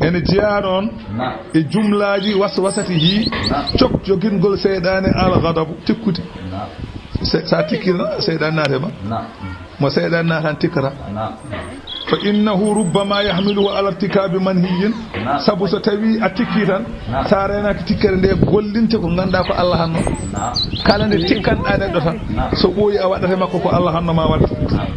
Ene jeyaa ɗoon, naam, e jumlaaji waswasati hii, naam, cok jogingol seyɗaani al ghadabu, tikkude. Naam. Se-, sa tikkii tan, seyɗaani naate ma. Naam. Mo seyɗaani naatan tikkata. Naam. Fa innahu rubbama yahmiluhu ala irtikabi manhiyin. Naam. Sabu so tawii a tikkii tan, naam, sa reenaaki tikkere nde gollinte ko ngannduɗaa ko Allah hanno. Naam. Kala nde tikkanɗaa neɗɗo tan, naam, so ɓooyi a waɗata e makko ko Allah hanno ma waɗ. Naam.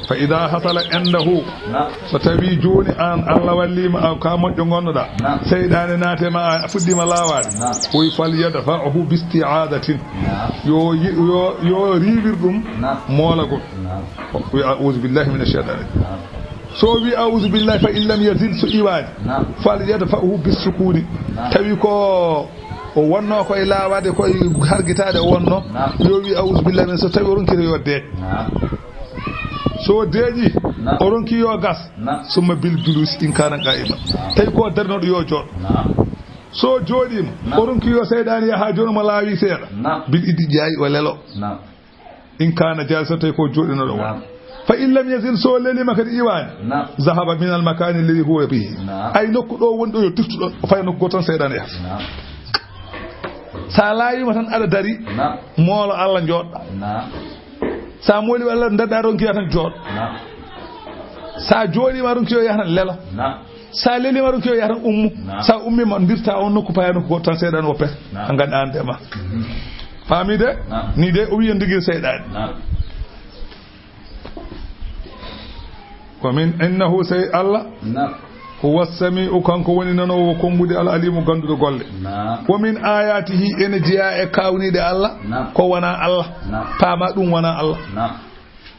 Fa ida hasala indahu. Naam. So tawii jooni aan Allah walliima, a ka moƴƴo ngonnoɗaa. Naam. Seyɗaane naate ma, a fuɗɗiima laawaade. Naam. O wi, "Falyadfa'hu bisti'adatin." Naam. Yo yi-, yo, yo riiwir ɗum, naam, moolagol. Naam. O wi, "A'udhu billahi minash shaytani." Naam. So o wi, "A'udhu billahi," fa in lam yazil, so iwaani. Naam. "Falyadfa'hu bissukuni." Naam. Tawi ko o wonno koye laawaade, koye hargitaade o wonno. Naam. Yo wi, "A'udhu billahi min," so tawi o ronkii yo deeƴ. Naam. So deeƴi, naam, o ronkii yo gas. Naam. Summa bil julusi in kaana qaa'iman. Naam. Tawi ko darnooɗo yo jooɗo. Naam. So jooɗiima, naam, o ronkii yo seyɗaani yaha jooni mo laawi seeɗa. Naam. Bil idi ƴaayi o lelo. Naam. In kaana jaalisan tawi ko jooɗinooɗo won. Naam. Fa in lam yazil, so leliima kadi iwaani, نعم. ذهب من المكان الذي هو به. نعم. Ay nokku ɗo woni ɗo yo duttu ɗon, o faya nokku gooto tan seyɗaane yahata. نعم. Sa laayiima tan aɗa dari, نعم. moolo Allah jooɗɗa. نعم. Sa mooli Allah daɗɗa ronki tan jooɗo. نعم. Sa jooɗiima ronki yo yaha tan lelo. نعم. Sa leliima ronki yo yaha tan ummu. نعم. Sa ummiima ndirta on nokku paya nokku gooto tan seyɗaane woppete. نعم. A nganndaa an de ma. Mhm. Faami de? نعم. Ni de o wi'i en digi seyɗaane. نعم. Wa min innahu, sey Allah, نعم. huwa sami'u, kanko woni nanoowo konnguɗi, al alimu, gannduɗo golle. نعم. Wa min ayatihi, ene jeyaa e kaawniiɗe Allah, نعم. ko wonaa Allah. نعم. Paama ɗum wonaa Allah. نعم.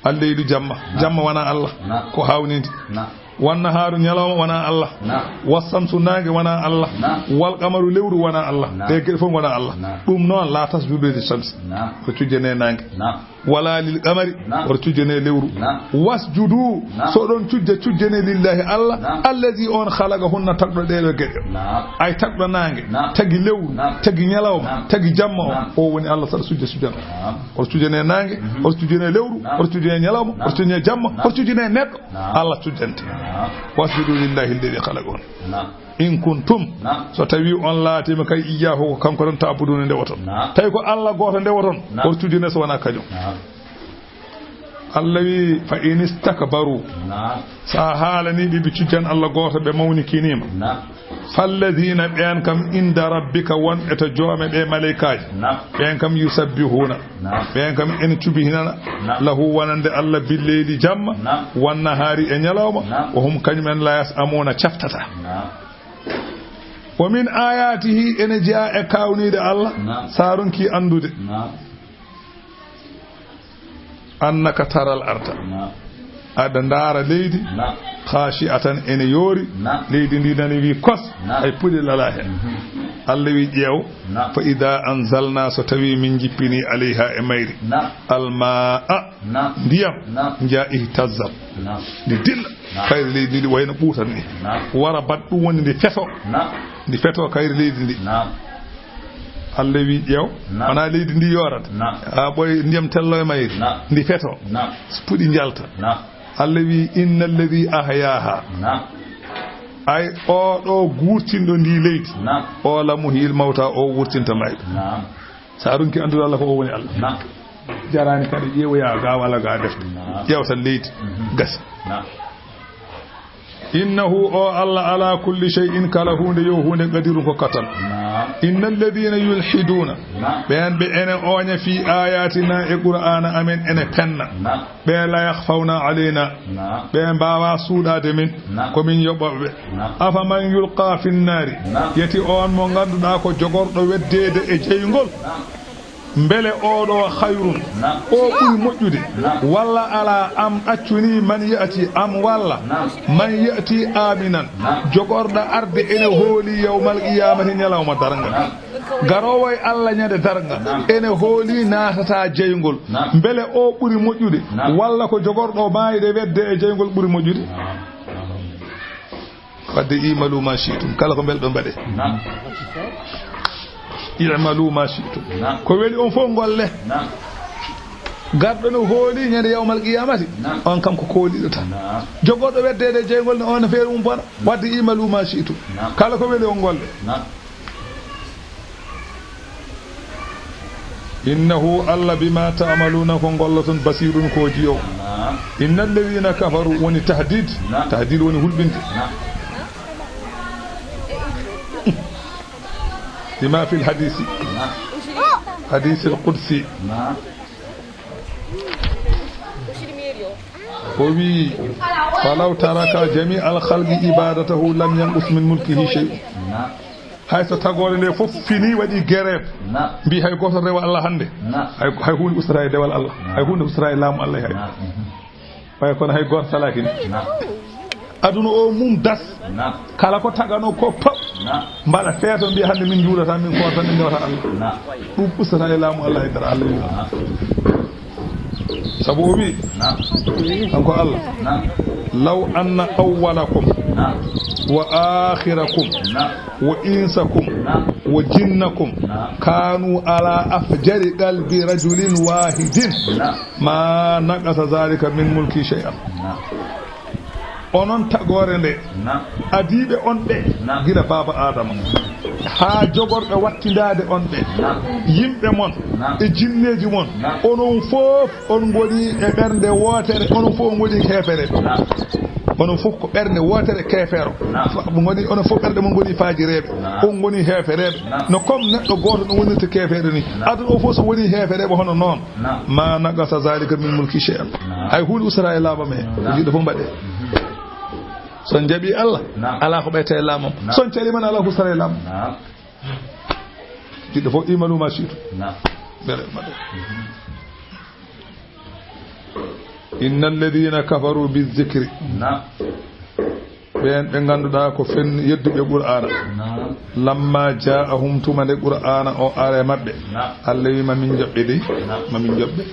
Alleylu jamma, نعم. jamma wonaa Allah. نعم. Ko haawnindi. نعم. Wan nahaaru ñalawma wonaa Allah. نعم. Was samsu naange wonaa Allah. نعم. Wal qamaru lewru wonaa Allah. نعم. Ɗe geɗe fof wonaa Allah. نعم. Ɗum noon, la tasjudu li shamsi. نعم. Ko cujjane naange. نعم. Wala lil qamari, نعم. Oto cujjane lewru. نعم. Wasjudu, نعم. So ɗon cujja, cujjane lillahi Allah, نعم. Allazi on khalaqahunna, tagɗo ɗee ɗoo geɗe. نعم. Ay tagɗo naange, نعم. Tagi lewru, نعم. Tagi ñalawma, نعم. Tagi jamma o, نعم. O woni Allah saɗa sujja sujjana. نعم. Oto cujjane naange, mhm. Oto cujjane lewru, نعم. Oto cujjane ñalawma, نعم. Oto cujjane jamma, نعم. Oto cujjane neɗɗo. نعم. Allah cujjante. نعم. Wasjudu lillahi alladhi khalaqahunna. نعم. In kuntum, نعم. So tawi on laatiima kay iyyahu ko kanko tan ta'buduna ndewoton. نعم. Tawi ko Allah gooto ndewoton, نعم. Oto cujjane so wonaa kañum. نعم. Allah wi, fa in istakbaru. نعم. Sa haalani ɓe ɓe cujjan Allah gooto, ɓe mawnikiniima. نعم. Falladhina, ɓeen kam, inda rabbika, wonɓe to joome ɓe malaykaaji. نعم. Ɓeen kam yusabbihuna. نعم. Ɓeen kam ene cubihinana. نعم. Lahu, wonande Allah, billeyli jamma. نعم. Wan nahaari e ñalawma. نعم. Wa hum, kañum en, la yas'amuna, caftata. نعم. Wa min ayatihi, ene jeyaa e kaawniiɗe Allah, نعم. Sa ronki anndude. نعم. Annaka taral arda. نعم. Aɗa ndaara leydi. نعم. Khashi'atan, ene yoori. نعم. Leydi ndi nani wi kos. نعم. Hay puɗe alaa hen. Mhm. Allah wi ƴeew. نعم. Fa idha anzalna, so tawi min jippini, alayha, e mayri. نعم. Alma'a, نعم. Ndiyam. نعم. Nja ihtazzat. نعم. Ndi dilla. نعم. Kayri leydi ndi wayno ɓuutan ni. نعم. Warabat, ɗum woni ndi feto. نعم. Ndi feto kayri leydi ndi. نعم. Allah wi ƴeew. نعم. Wona leydi ndi yoorata. نعم. Ha ɓoy ndiyam tello e mayri. نعم. Ndi feto. نعم. Puɗi njalta. نعم. Allah wi, inna alladhi ahyaha. نعم. Ay, o ɗo guurtinɗo ndi leydi. نعم. O la muhyil mawta, o wurtinta mayɓe. نعم. Sa ronki anndude Allah ko o woni Allah. Naam. Jaraani kadi ƴeewoya ga walla ga defte. Naam. Ƴeewtan leydi. Mhm. Gasi. Naam. Innahu, o Allah, ala kulli shay'in, kala huunde yo huunde, qadirun, ko kattan. Naam. Innal ladhina yulhiduna, naam, ɓen ɓe ene ooña, fi ayatina, e Qur'aana amen, ene penna. Naam. Ɓe la yakhfawna alayna. Naam. Ɓe mbaawa suuɗaade min. Naam. Ko min yoɓooɓe ɓe. Naam. Afaman yulqa fin naari. Naam. Yati on mo ngannduɗaa ko jogorɗo weddeede e jeyngol. Naam. Mbele oo ɗoo khayrun, naam, o ɓuri moƴƴude, naam, walla alaa, am accunii, man ya'ti, am walla, naam, man ya'ti aminan, naam, jogorɗo arde ene hoolii yawmal qiyaamati, ñalawma darnga. Naam. Garoowo e Allah ñande darnga, naam, ene hoolii naatata jeyngol. Naam. Mbele o ɓuri moƴƴude, naam, walla ko jogorɗo maayde wedde e jeyngol ɓuri moƴƴude? Naam. Wadde, i'malu ma shi'tum, kala ko mbelɗon mbaɗee. Naam. I'malu ma shi'tum. Naam. Ko weli on fof ngolle. Naam. Garɗo no hooli ñande yawmal qiyaamati, naam, on kam ko kooliɗo tan. Naam. Jogorɗo weddeede e jeyngol ne, on ne feere mum bona. Wadde, i'malu ma shi'tum. Naam. Kala ko weli on ngolle. Naam. Innahu, Allah, bima ta'maluna, ko ngolloton, basirun, ko jiyo. Naam. Innal ladhina kafaru, woni tahdid. Naam. Tahdid woni hulɓinde. Naam. Bima fil hadisi. Naam. Hadisil qudsi. Naam. O wi'i, falaw taraka jami'al khalqi ibadatahu lam yanqus min mulkihi shay'un. Naam. Hay so tagoore nde fof fini, waɗi grève, naam, mbi hay gooto rewa Allah hannde, naam, hay, hay huunde ustataa e dewal Allah, naam, hay huunde ustataa e laamu Allah hay. Naam. Ɓay kono hay gooto salaaki ni. Naam. Aduna o mum das. Naam. Kala ko taganoo ko pop. Naam. Mbaɗa feeto, mbiya hannde min njuulata, min koorta, min newata Allah. Naam. Ɗum ustataa e laamu Allah hay dara, Allah yi. Naam. Sabu o wi'i, نعم. Kanko Allah, نعم. لو أن أولكم نعم. وآخركم نعم. وإنسكم نعم. وجنكم نعم. كانوا على أفجر قلب رجل واحد نعم. ما نقص ذلك من ملكي شيئا. نعم. Onon tagoore nde, نعم. Adiiɓe on ɓe, نعم. Gila baaba Aadama, haa jogorɓe wattindaade on ɓe, نعم. Yimɓe mon, نعم. E jinneeji mon, نعم. Onon fof on ngoni e ɓernde wootere, onon fof on ngoni heefereeɓe. نعم. Onon fof ko ɓernde wootere keefeero. نعم. Fa-, ngoni, onon fof ɓerɗe mon ngoni faajireeɓe. نعم. On ngoni heefereeɓe. نعم. No comme neɗɗo gooto no wonirta keefeero ni. نعم. Aduna o fof so woni heefereeɓe hono noon. نعم. ما نقص ذلك من ملكي شيئا. نعم. Hay huunde ustataa e laamu am he. نعم. Jiɗɗo fof mbaɗee. So on jaɓii Allah, نعم. Alaa ko ɓeyta e laamu am. نعم. So on calii man, alaa ko ustataa e laamu am. نعم. Jiɗɗo fof, اعملوا ما شئتم. نعم. Mbele mbaɗee. إن الذين كفروا بالذكر. نعم. Ɓeen ɓe ngannduɗaa ko fen-, yedduɓe Qur'aana. نعم. لما جاءهم, tuma nde Qur'aana o ari e maɓɓe. نعم. Allah wi'i, ma min njoɓɓe dey. نعم. Ma min njoɓɓe.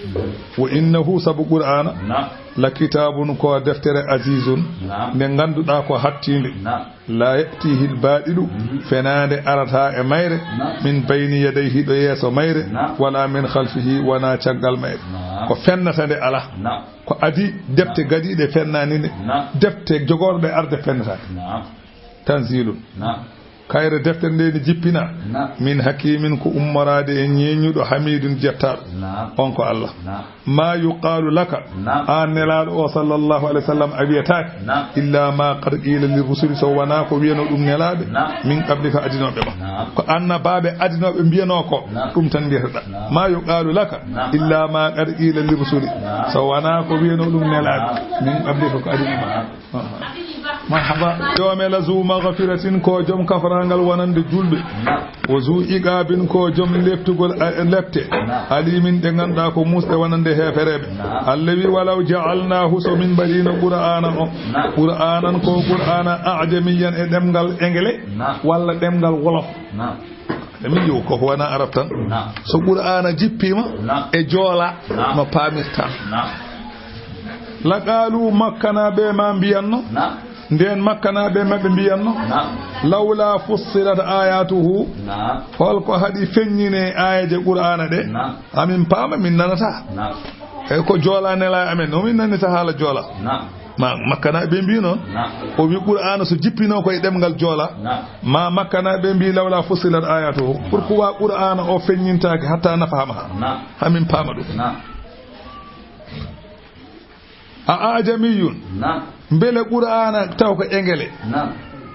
وإنه, sabu Qur'aana. نعم. لكتاب, ko deftere, عزيز. نعم. Nde ngannduɗaa ko hattiinde. نعم. لا يأتيه الباطل, fenaande arataa e mayre, نعم. من بين يديه, ɗo yeeso mayre, نعم. ولا من خلفه, wonaa caggal mayre. نعم. Ko fennata nde alaa. نعم. Ko adii, defte, نعم. Gadiiɗe fennaani nde. نعم. Defte jogorɗe arde fennataake. نعم. تنزيل. نعم. Kayre deftere nde ne jippinaa. نعم. من حكيم, ko ummoraade e ñeeñuɗo, حميد, jettaaɗo. نعم. On ko Allah. نعم. ما يقال لك, نعم. Aan Nelaaɗo o, صلى الله عليه وسلم, a wiyetaake, نعم. إلا ما قد قيل للرسل, so wonaa ko wiyanoo ɗum nelaaɓe, نعم. من قبلك, adinooɓe ma. نعم. Ko annabaaɓe adinooɓe mbiyanoo ko, نعم. Ɗum tan mbiyata ɗaa. نعم. ما يقال لك, نعم. إلا ما قد قيل للرسل, نعم. So wonaa ko wiyanoo ɗum nelaaɓe, نعم. من قبلك, ko adinooɓe ma. نعم. Marhaba. Joome la zu maghfiratin, ko jom kafaraangal wonande julɓe. نعم. Wa zu iqaabin, ko jom leftugol, eh, lepte. نعم. Alimin, ɗe ngannduɗaa ko muusɗe wonande heefereeɓe. نعم. Allah wi, walaw ja'alnaahu, so min mbaɗiino Qur'aana o. نعم. Qur'aanan, ko Qur'aana, a'jamiyyan, e ɗemngal engele, نعم. Walla ɗemngal wolof. نعم. Emi yi'u ko wona Arab tan. Naam. So Qur'aana jippiima Naam. E Joola Naam. No paamirtaa. Naam. Laqaalu makkanaaɓe ma mbiyanno. Naam. Ndeen makkanaaɓe maɓɓe mbiyanno. Naam. Lawla fussilat ayatuhu. Naam. Holko haɗi feññine aayeeje Qur'aana ɗe? Naam. Amin paama, min nanataa. Naam. E ko Joola nelaa amen, no min nanita haala Joola? Naam. Ma, makkanaaɓe ɓe mbii noon. Naam. O wi Qur'aana so jippinoo ko e ɗemngal Joola, naam. Ma makkanaaɓe ɓe mbii lawla fussilat ayatuhu. Naam. Pourquoi Qur'aana o feññintaake hatta nafahamaha? Naam. Hamin paama ɗum. Naam. A ajamiyun? Naam. Mbele Qur'aana taw ko engele? Naam.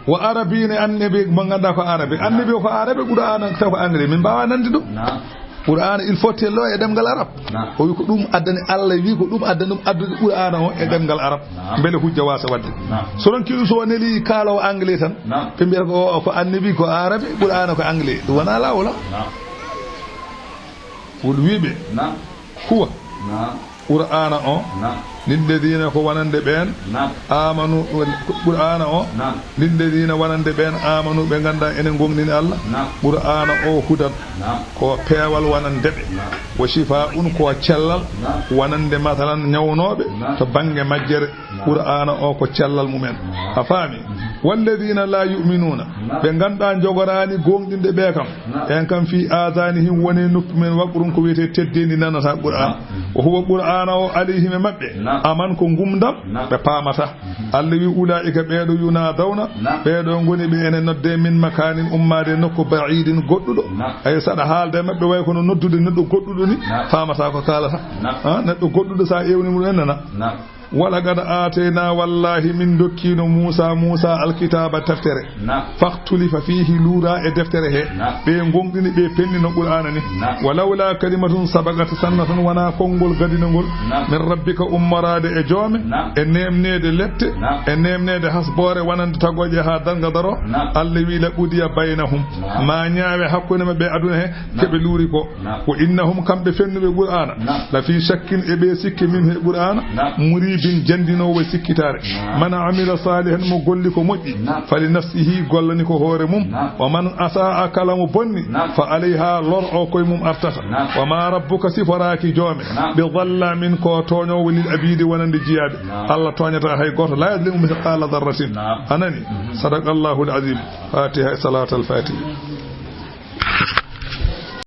Wa arabiyyun, annabi mo ngannduɗaa ko arabe. Annabi o ko arabe, Qur'aana taw ko engrais. Min mbaawaa nande ɗum. Naam. Qur'aana, il faut tello e ɗemngal arab. Naam. O wi ko ɗum addani, Allah wi ko ɗum addani ɗum addude Qur'aana o e ɗemngal arab. Naam. Mbele hujja waasa waɗde. Naam. So ronki ɗum, so o neli kaaloowo anglais tan, naam. Ɓe mbiyata ko o, ko annabi ko arabe, Qur'aana ko anglais. Ɗum wonaa laawol, ha? Naam. Wol wiiɓe. Naam. Huwa. Naam. Qur'aana o. Naam. Lilladiina, ko wonande ɓeen. Naam. Aamanu, Qur'aana o. Naam. Lilladiina, wonande ɓeen, aamanu, ɓe nganndaa enen ngongɗini Allah. Naam. Qur'aana o hudan. Naam. Ko peewal wonande ɓe. Naam. Wa shifaa'un, ko cellal. Naam. Wonande, masalan, ñawnooɓe. Naam. To bannge majjere. Naam. Qur'aana o ko cellal mumen. Naam. A faami? Mhm. Walladiina laa yu'minuuna. Naam. Ɓe nganndaa njogoraani gooŋɗinde ɓe kam. Naam. En kam fii aazaanihim woni noppi men waqrun ko wiyetee teddeendi nanata Qur'aana. Naam. Wa huwa Qur'aana o alayhim e maɓɓe. Naam. Aman ko ngumndam, naam. Ɓe paamataa. Mhm. Allah wi ulaa'ika ɓeeɗo yunaadawna, naam. Ɓeeɗo ngoni ɓe ene noddee min makaanin ummaade nokku ba'iidin goɗɗuɗo. Naam. Ay saɗa haalda e maɓɓe way kono noddude neɗɗo goɗɗuɗo ni, naam. Faamataa ko kaalata. Naam. Ha, neɗɗo goɗɗuɗo sa ewni mum en nana. Naam. Walaqad aataynaa, wallaahi min ndokkiino Muusaa, Muusaa alkitaaba deftere. Naam. Fakhtulifa fiihi, luuraa e deftere he. Naam. Ɓe ngongɗini, ɓe penni no Qur'aana ni. Naam. Wa lawlaa kalimatun sabaqat, sanna tan wonaa konngol gadinongol. Naam. Min rabbika, ummoraade e joome. Naam. E neemneede lepte. Naam. E neemneede hasboore wonande tagooje haa darnga daroo. Naam. Allah wi, la qudiya baynahum. Naam. Ma ñaawe hakkunde maɓɓe aduna he, naam. Ke ɓe luuri ko. Naam. Wa innahum, kamɓe fennuɓe Qur'aana, naam. La fii shakkin, e ɓe sikke, minhu, e Qur'aana, naam. Muriib, Jin jandinoowo e sikkitaare. Naam. Man amila saalihan, mo golli ko moƴƴi, naam, fali nafsihi, gollani ko hoore mum. Naam. Wa man asaa, kala mo bonni, naam, fa alayha, lor o koye mum artata. Naam. Wa ma rabbuka, siforaaki joome, naam, bi zallamin, ko tooñoowo, lil abiidi, wonande jiyaaɓe. Naam. Allah tooñataa hay gooto, la yazlimu mithqala dharratin. Naam. A nani? Mhm. Sadaqallahul azim. Fatiha e salatul fatiha.